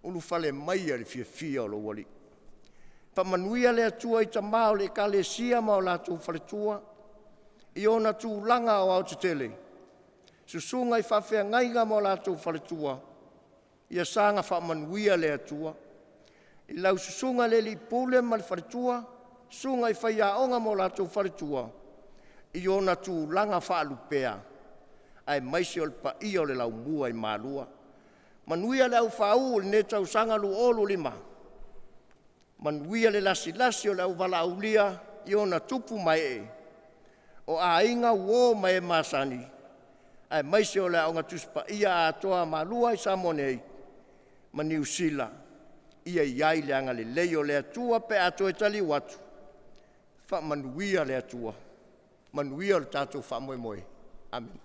ulufale maia i le fiafia o lou Alii. Faamanuia le Atua i tama o le Ekalesia ma o latou faletua i ona tulaga aoaotetele, susuga i faafeagaiga ma o latou faletua, ia saga faamanuia le Atua i lau susuga i le alii Pule ma le faletua, susuga i faiaoga ma o latou faletua i ona tulaga faalupea aemaise o le paia o le Laumua i Malua. Manuia le aufāu o lenei tausaga 2025, manuia le lasilasi o le auvalaaulia i ona tupu ma ee, o aiga, uo ma e masani aemaise o le Aoga Tusi Paia Atoa a Malua i Samoa nei ma Niu Sila. Ia i ai le agalelei o le Atua pe a toe taliu atu. Faamanuia le Atua, manuia lo tatou faamoemoe. Amene.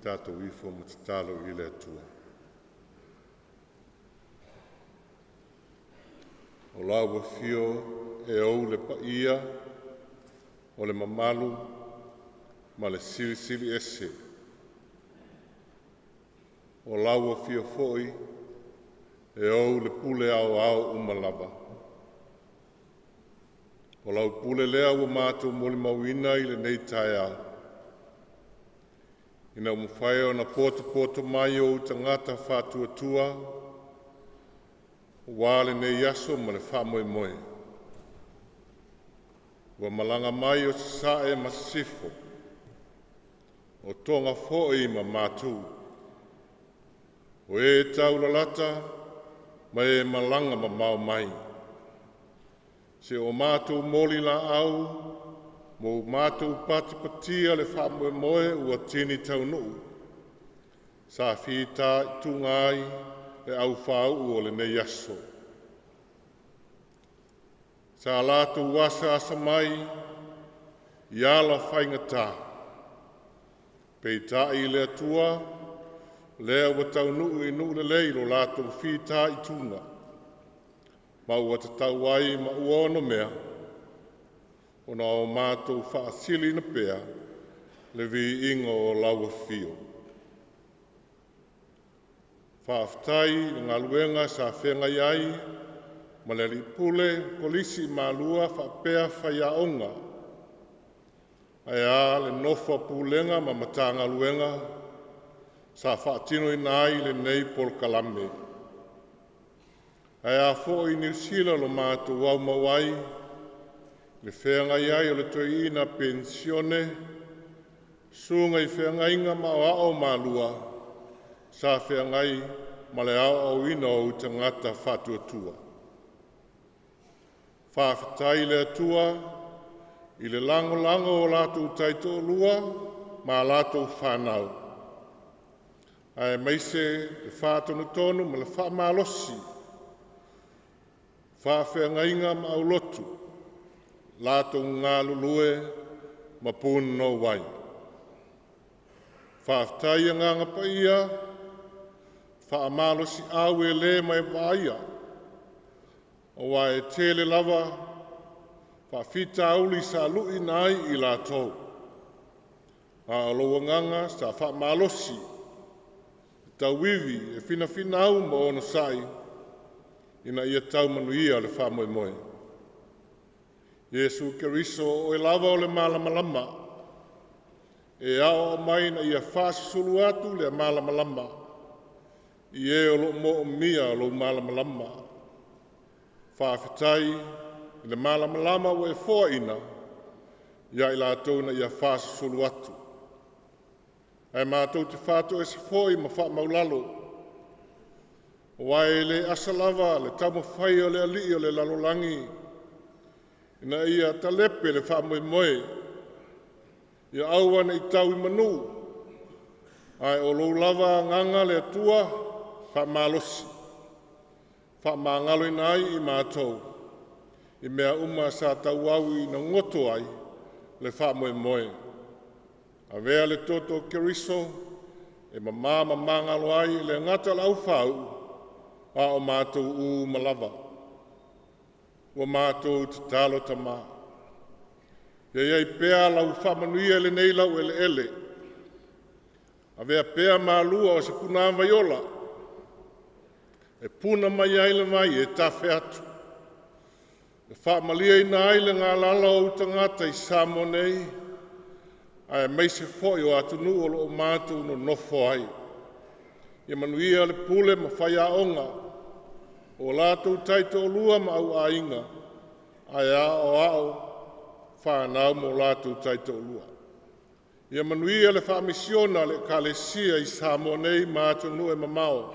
Tatou ifo ma tatalo i le Atua. O lau afio e ou le paia o le mamalu ma le silisili ese. O lau afio foi e ou le pule aoao uma lava. O lau pule lea ua matou molimauina i lenei taeao, ina ua mafai ona potopoto mai ou tagata faatuatua aua lenei aso ma le faamoemoe. Ua malaga mai o Sasae ma Sisifo, o Toga foi ma Matu, o e taulalata ma e malaga mamao mai, seia o matou moli laau ma o matou patipatia le faamoemoe ua tini taunuu sa fitaituga ai le aufāuu o lenei aso. Sa latou asaasa mai i ala faigata, peitai le Atua o lea ua taunuu i nuu lelei lo latou fitaituga ma ua tatau ai ma ua onomea ona o matou faasiliina pea le viiga o lau Afio. Faafetai i le galuega sa feagai ai ma le Alii Pule o Kolisi i Malua faapea faiaoga, ae a le nofo a Pulega ma Matagaluega sa faatinoina ai lenei polokalame. Ae a foi Niu Sila lo matou aumau ai i le feagai ai o le toeaina penisione, susuga i feagaiga ma aoao o Malua sa feagai ma le aoaoina o ou tagata faatuatua. Faafetai i le Atua i le lagolago o latou taitoalua ma a latou fanau, aemaise le faatonutonu ma le faamalosi o faafeagaiga ma aulotu o latou galulue ma punouai. Faafetai Agaga Paia faamalosiau e le vaaia aua e tele lava faafitauli sa lu'ina ai i latou, a o lou Agaga sa faamalosi e tauivi e finafinau ma onosai ina ia tau manuia le faamoemoe. Iesu Keriso o Oe lava o le malamalama, e aoao mai ina ia faasusu atu le malamalama i e o lo o moomia lou malamalama. Faafetai i le malamalama ua e foaina ia i latou ina ia faasusu atu. Ae matou te faatoese foi ma faamaualalo, aua e le asa lava le taumafai o le alii o le lalolagi ina ia talepe le faamoemoe, ia aua ne i tau i manu, ae o lou lava Agaga le Atua faamalosi. Faamagaloina ai i matou i mea uma sa tauau ina goto ai le faamoemoe. Avea le toto o Keriso e mama ma magalo ai e le gata o le aufāu'u a o matou uma lava. Ua matou tatalo Tamā, ia i ai pea lau faamanuia i lenei laueleele, avea pea malua o se punavai ola e puna mai ai le vai e tafe atu, e faamalieina ai le galala o ou tagata i Samoa nei aemaise foi o atunuu o lo o matou nonofo ai. Ia manuia le pule ma faiaoga, o latou taitoalua ma auaiga, ae aoao fanau ma o latou taitoalua. Ia manuia le faamisiona a le Ekalesia i Samoa nei ma atunuu e mamao.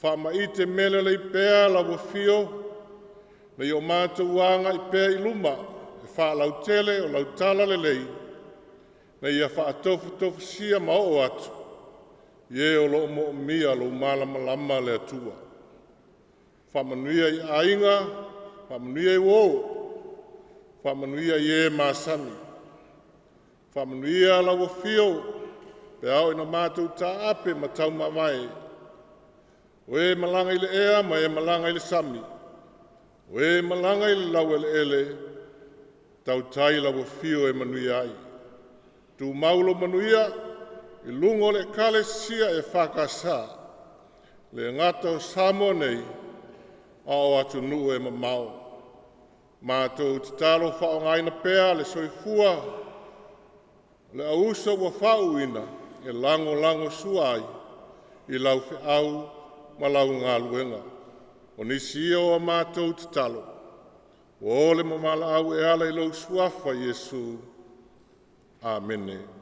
Faamaite mea lelei pea lau afio ina ia o matou agai pea i luma i le faalautele o lau talalelei, ina ia faatofutofusia ma oo atu i e o lo o moomia lou malamalama le Atua. Faamanuia i aiga, faamanuia i uo, faamanuia i e masani. Faamanuia lau afio pe a oo ina matou taape ma taumavae, o e malaga i le ea ma e malaga i le sami, o e malaga i le laueleele, tautai lau afio e manuia ai. Tumau lou manuia i luga o le Ekalesia EFKS, e le gata o Samoa nei, a o atunuu e mamao. Matou tatalo faaaogaina pea le soifua o le auuso ua faauuina e lagolagosua ai i lau feau ma lau galuega. O nisi ia o a matou tatalo, ua ole ma valaau e ala i lou Suafa Iesu. Amene.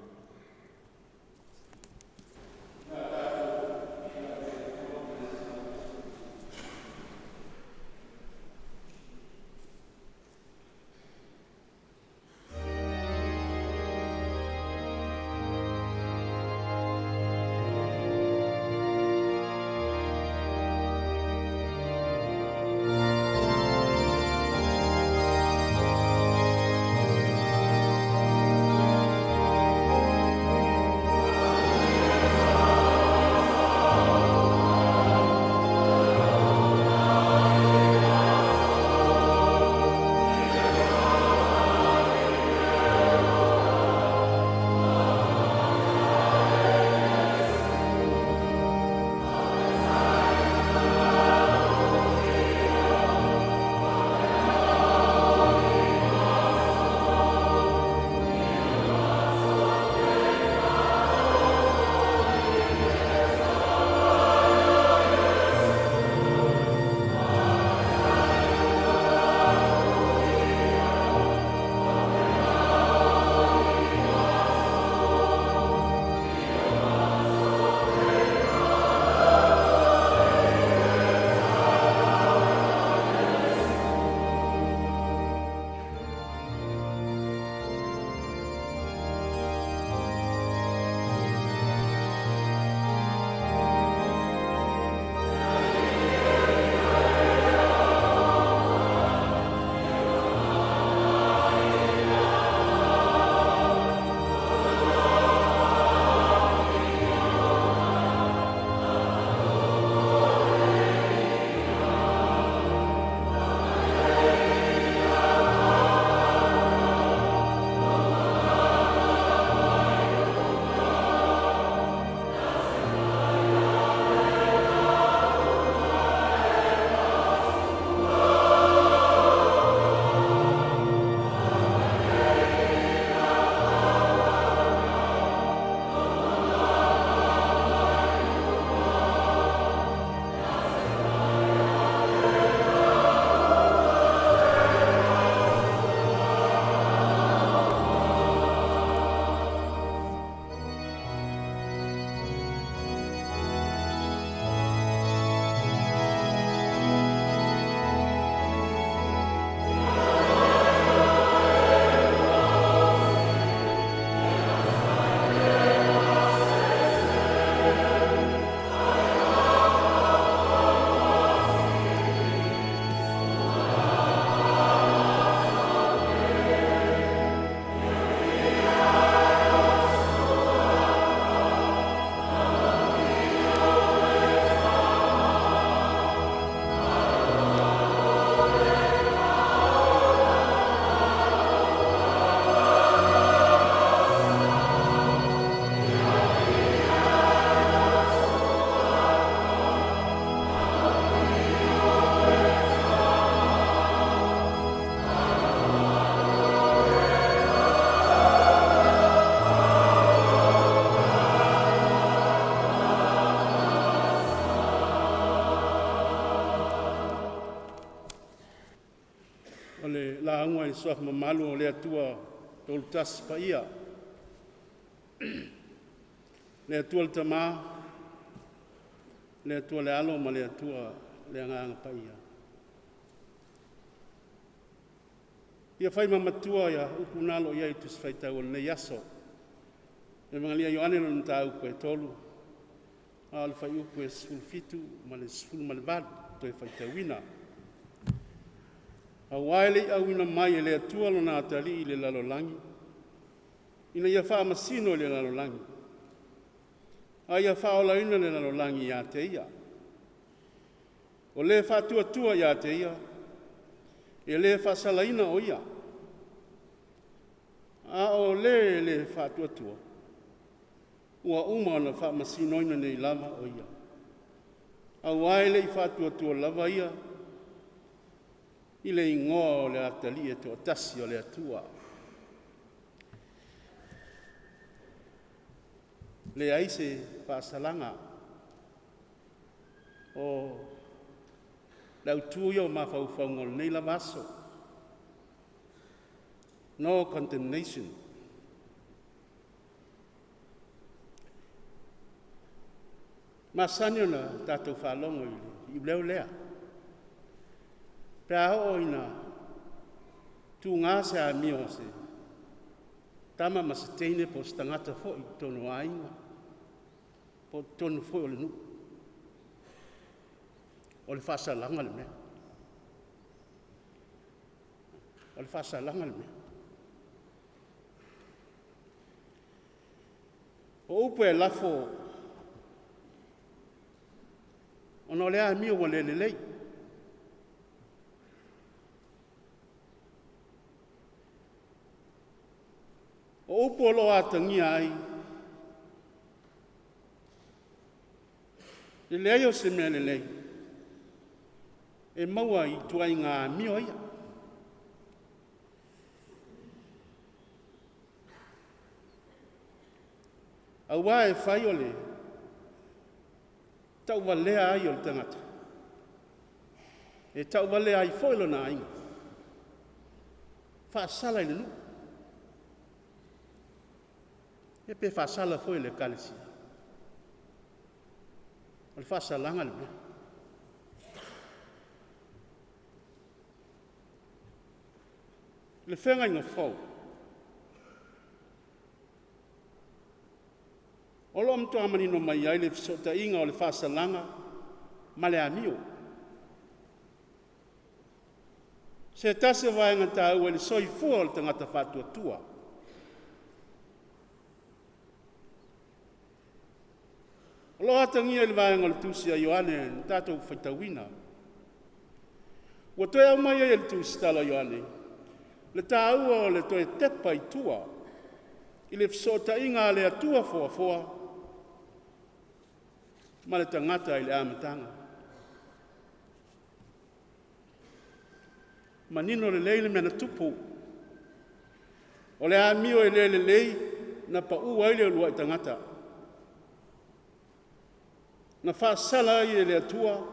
lauga i le Suafa mamalu o le Atua Toolutasi Paia, le Atua le Tama, le Atua le Alo ma le Atua le Agaga Paia. Ia fai ma matua ia upu na alo i ai le Tusi Faitau o lenei aso. Evagalia Ioane lona mataupu e 3, a o le fuaiupu e 17 ma le 18 toe faitauina. Aua e le i auina mai e le Atua lona Atalii i le lalolagi ina ia faamasino i le lalolagi, a ia faaolaina le lalolagi ia te Ia. O le faatuatua ia te Ia, e le faasalaina o ia, a o le le faatuatua, ua uma ona faamasinoina nei lava o ia, aua e le i faatuatua lava ia i le igoa o le Atalii e toatasi o le Atua. Leai se faasalaga. O le autu ia o mafaufauga o lenei lava aso. No condemnation. Masani ona tatou faalogo i le iuleo lea, pe a oo ina tuga se amio a se tama ma se teine po o se tagata foi i totonu o aiga po o totonu foi o le nuu, o le faasalaga le mea. O le faasalaga le mea. O upu e lafo ona o le amio ua le lelei. O upu o lo o atagia ai le leai o se mea lelei e maua i ituaiga amio ia. Aua e fai o le tauvalea ai o le tagata, e tauvalea ai foi lona aiga, faasala i le nuu, ia pe faasala foi i le ekalesia. O le faasalaga le mea. Le feagaiga fou, o lo o matua manino mai ai le fesootaiga o le faasalaga ma le amio. Se tasi o vaega taua i le soifua o le tagata faatuatua. O lo o atagia i le vaega o le tusi a Ioane na tatou faitauina. Ua toe aumai ai e le tusitala a Ioane le taua o le toe tepa i tua i le fesootaiga a le Atua foafoa ma le tagata i le amataga. Manino lelei le mea na tupu. O le amio e le lelei na pau ai le uluai tagata. Na faasala ai e le Atua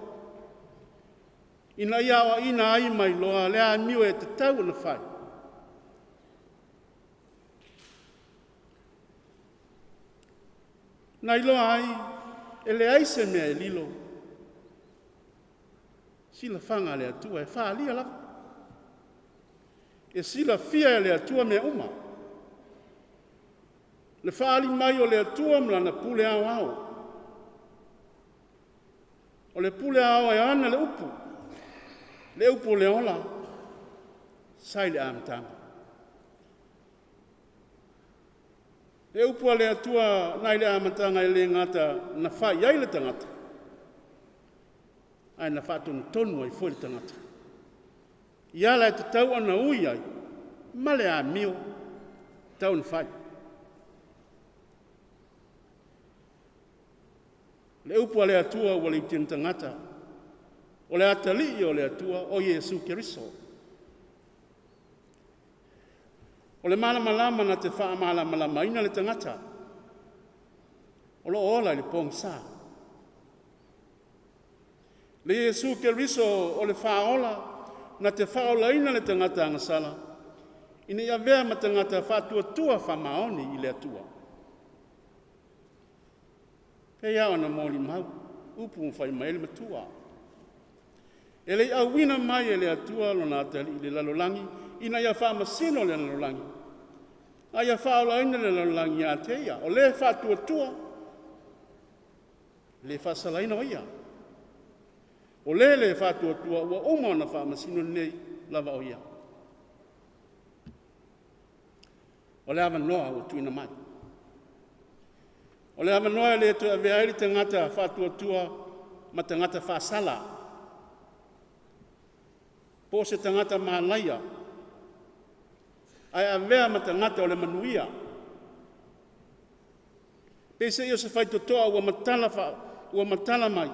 ina ia aoaina ai ma iloa le amio e tatau ona fai. Na iloa ai e leai se mea e lilo i silafaga a le Atua, e faaalia lava. E silafia e le Atua mea uma, le faaali mai o le Atua ma Lana pule aoao. O le pule aoao e ana le upu, le upu o le ola, sa i le amataga. Le upu a le Atua nai le amataga e le gata na fai ai le tagata, ae na faatonutonu ai foi le tagata. I ala e tatau ona ui ai ma le amio e tatau ona fai. Le upu a le Atua ua le tino tagata, o le atalii o le Atua o Iesu Keriso. O le malamalama na te faamalamalamaina le tagata, o lo o ola i le pogisa. Le Iesu Keriso o le faaola na te faaolaina le tagata agasala, ina ia avea ma tagata faatuatua faamaoni i le Atua. Pei lava ona molimau upu ma fai mai ai le matua. E le i auina mai e le Atua lona atalii i le lalolagi ina ia faamasino le lalolagi, a ia faaolaina le lalolagi ia te ia. O le faatuatua, e le faasalaina o ia. O le le faatuatua, ua uma ona faamasino nei lava o ia. O le avanoa ua tuuina mai. O le avanoa e le toe avea ai le tagata faatuatua ma tagata faasala, po o se tagata malaia, ae avea ma tagata o le manuia. Peiseai o se faitotoa ua matala, ua matala mai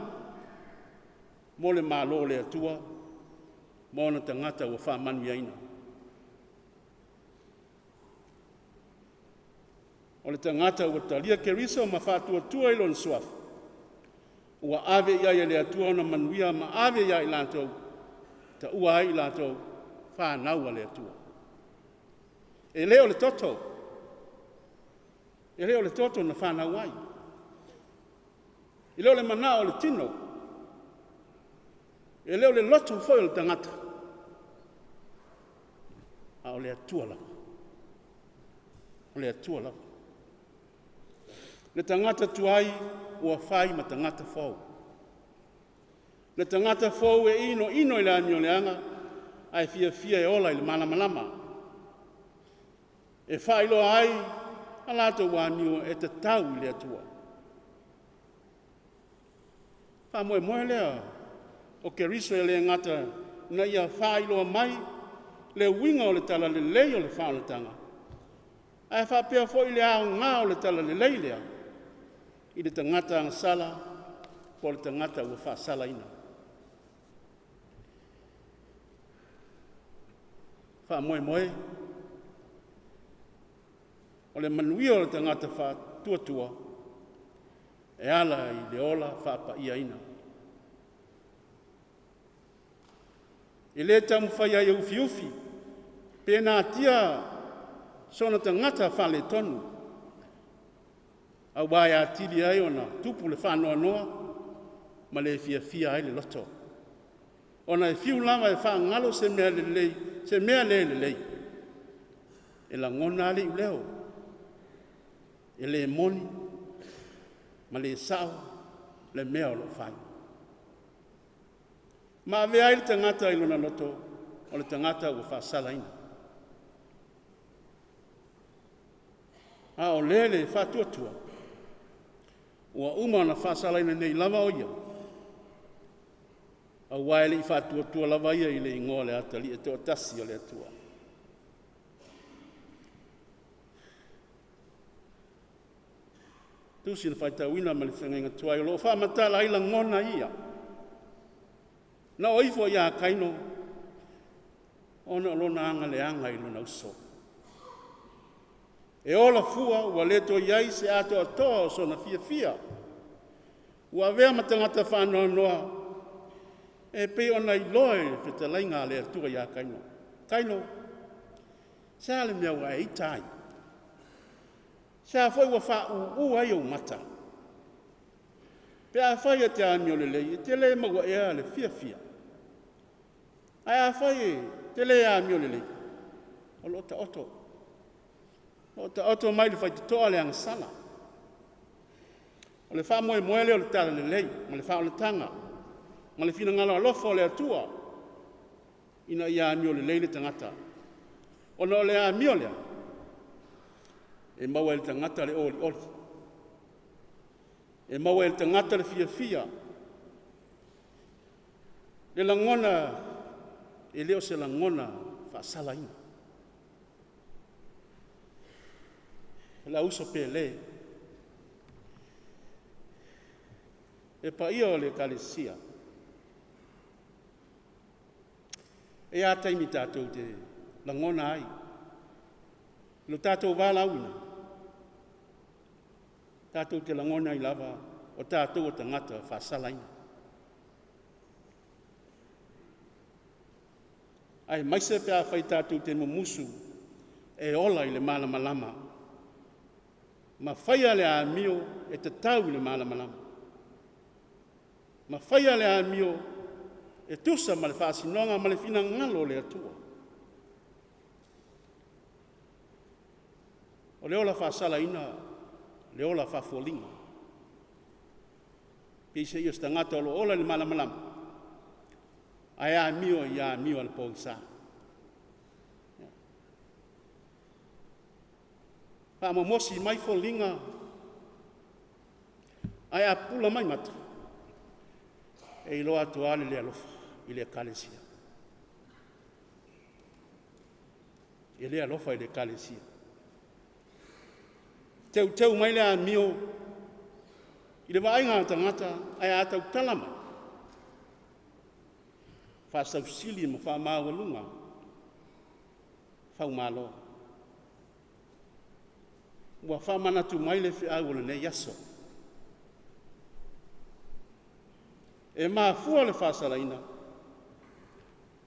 mo le Malo o le Atua ma ona tagata ua faamanuiaina. O le tagata ua talia Keriso ma faatuatua i lona suafa, ua ave i ai e le Atua ona manuia ma ave ia i latou, taua ai i latou, fanau a le Atua. E le o le toto, e le o le toto na fanau ai, e le o le manao o le tino, e le o le loto foi o le tagata, a o le Atua lava. O le Atua lava. Le tagata tuai ua fai ma tagata fou. Le tagata fou e inoino i le amioleaga ae fiafia e ola i le malamalama. E faailoa ai a latou amio e tatau i le Atua. Faamoemoe lea o Keriso e le gata ina ia faailoa mai le uiga o le talalelei o le faaolataga, ae faapea foi le aoga o le talalelei lea i le tagata agasala po o le tagata ua faasalaina. Faamoemoe o le manuia o le tagata faatuatua e ala i le ola faapaiaina. E le taumafai ai e ufiufi pe natia sona tagata faaletonu, aua e atili ai ona tupu le faanoanoa ma le fiafia ai le loto. Ona e fiu lava e faagalo se mea lelei, se mea le lelei, e lagona lava le iuleo, e le moni ma le sao le mea o lo o fai. Ma avea ai le tagata i lona loto o le tagata ua faasalaina. A o le le faatuatua, ua uma ona faasalaina nei lava o ia, aua e le i faatuatua lava ia i le igoa o le Atalii e toatasi o le Atua. Tusi na faitauina ma le feagaiga tuai o lo o faamatala ai lagona ia. Na oo ifo ia Kaino ona o lona agaleaga i lona uso. E ola fua ua le toe i ai se atoatoa o sona fiafia. Ua avea ma tagata faanoanoa e pei ona iloa i le fetalaiga a le Atua ia Kaino. Kaino, se a le mea ua e ita ai? Se a foi ua faaūū ai ou mata? Pe afai e te amiolelei, e te le maua ea le fiafia? Ae afai e te le amiolelei, o lo o taoto. O lo o taoto mai le faitotoa le agasala. O le faamoemoe lea o le talalelei ma le faaolataga ma le finagalo alofa o le Atua ina ia amiolelei le tagata. Ona o le amio lea, e maua e le tagata le olioli, e maua e le tagata le fiafia, le lagona e le o se lagona faasalaina. O le auuso pele, le paia o le Ekalesia, e i ai lava taimi tatou te lagona ai, lo tatou valaauina, tatou te lagona ai lava o tatou o tagata faasalaina. Aemaise pe afai tatou te mumusu e ola i le malamalama, ma faia le amio e tatau i le malamalama, ma faia le amio e tusa ma le faasinoga ma le finagalo o le Atua. O le ola faasalaina, le ola faafoliga. Peiseai o se tagata o lo o ola i le malamalama, ae amio i amio a le pogisa. Faamomosi mai foliga, ae a pupula mai mata, e iloa atu lava le le alofa i le ekalesia. E le alofa i le ekalesia. Teuteu mai le amio i le vaaiga a tagata, ae a tautala mai, faasausili ma faamaualuga faumalo. Ua faamanatu mai le feau o lenei aso. E mafua le faasalaina,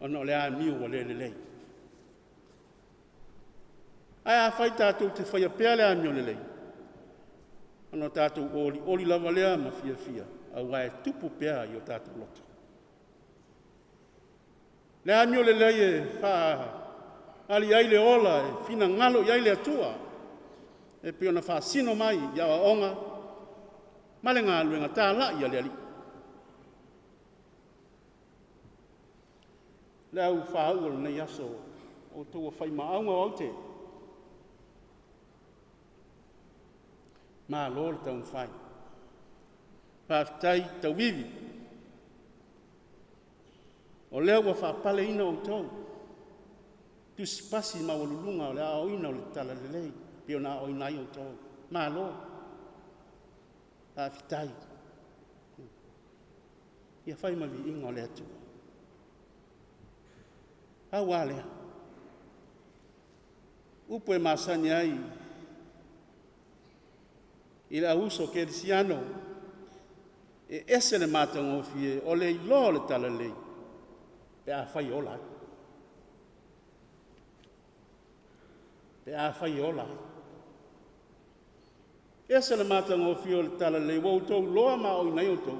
ona o le amio ua le lelei. Ae afai tatou te faia pea le amio lelei, ona tatou olioli lava lea ma fiafia, aua e tupu pea i o tatou loto. Le amio lelei e faaali ai le ola e finagalo i ai le Atua, e pei ona faasino mai i aoaoga ma le galuega talai a le Alii. Le au fāuu o lenei aso, o outou o faimaauga o aute, malo le taumafai. Faafetai tauivi, o lea ua faapaleina outou, tusipasi maualuluga o le aoaoina o le Talalelei pei ona aoaoina ai outou. Malo, faafetai. Ia fai ma viiga o le Atua. Pau lava lea, upu e masani ai i le au uso kerisiano, e ese le matagofie o le iloa o le Talalelei pe afai e ola ai. Pe afai e ola ai. E ese le matagofie o le Talalelei ua outou iloa ma aoaoina ai outou,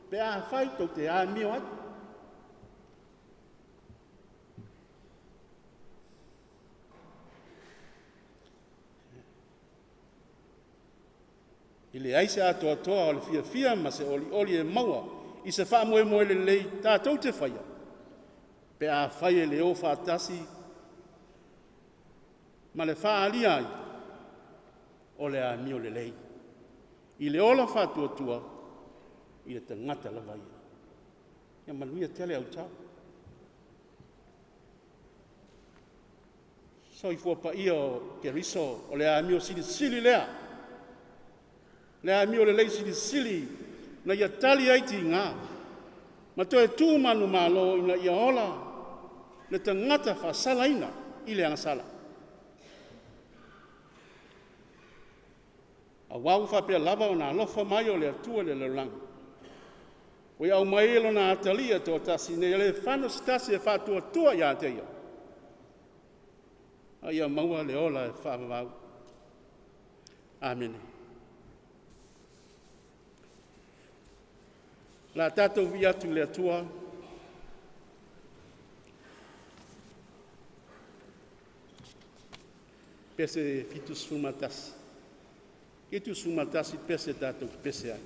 pe afai tou te amio ai. E leai se atoatoa o le fiafia ma se olioli e maua i se faamoemoe lelei tatou te faia, pe afai e le o faatasi ma le faaalia ai o le amio lelei, i le ola faatuatua i le tagata lava ia. Ia manuia tele autao. Soifua paia o Keriso, o le amio silisili lea, le amio lelei silisili na ia tali ai tiga ma toe tu manumalo ina ia ola le tagata faasalaina i le agasala. Aua ua faapea lava ona alofa mai o le Atua i le lalolagi, ua ia aumai ai lona Atalii e toatasi, ina ia le fano se tasi e faatuatua ia te Ia, a ia maua le ola e faavavau. Amene. O le a tatou vivii atu i le Atua pese 71, 71 pese tatou te pese ai.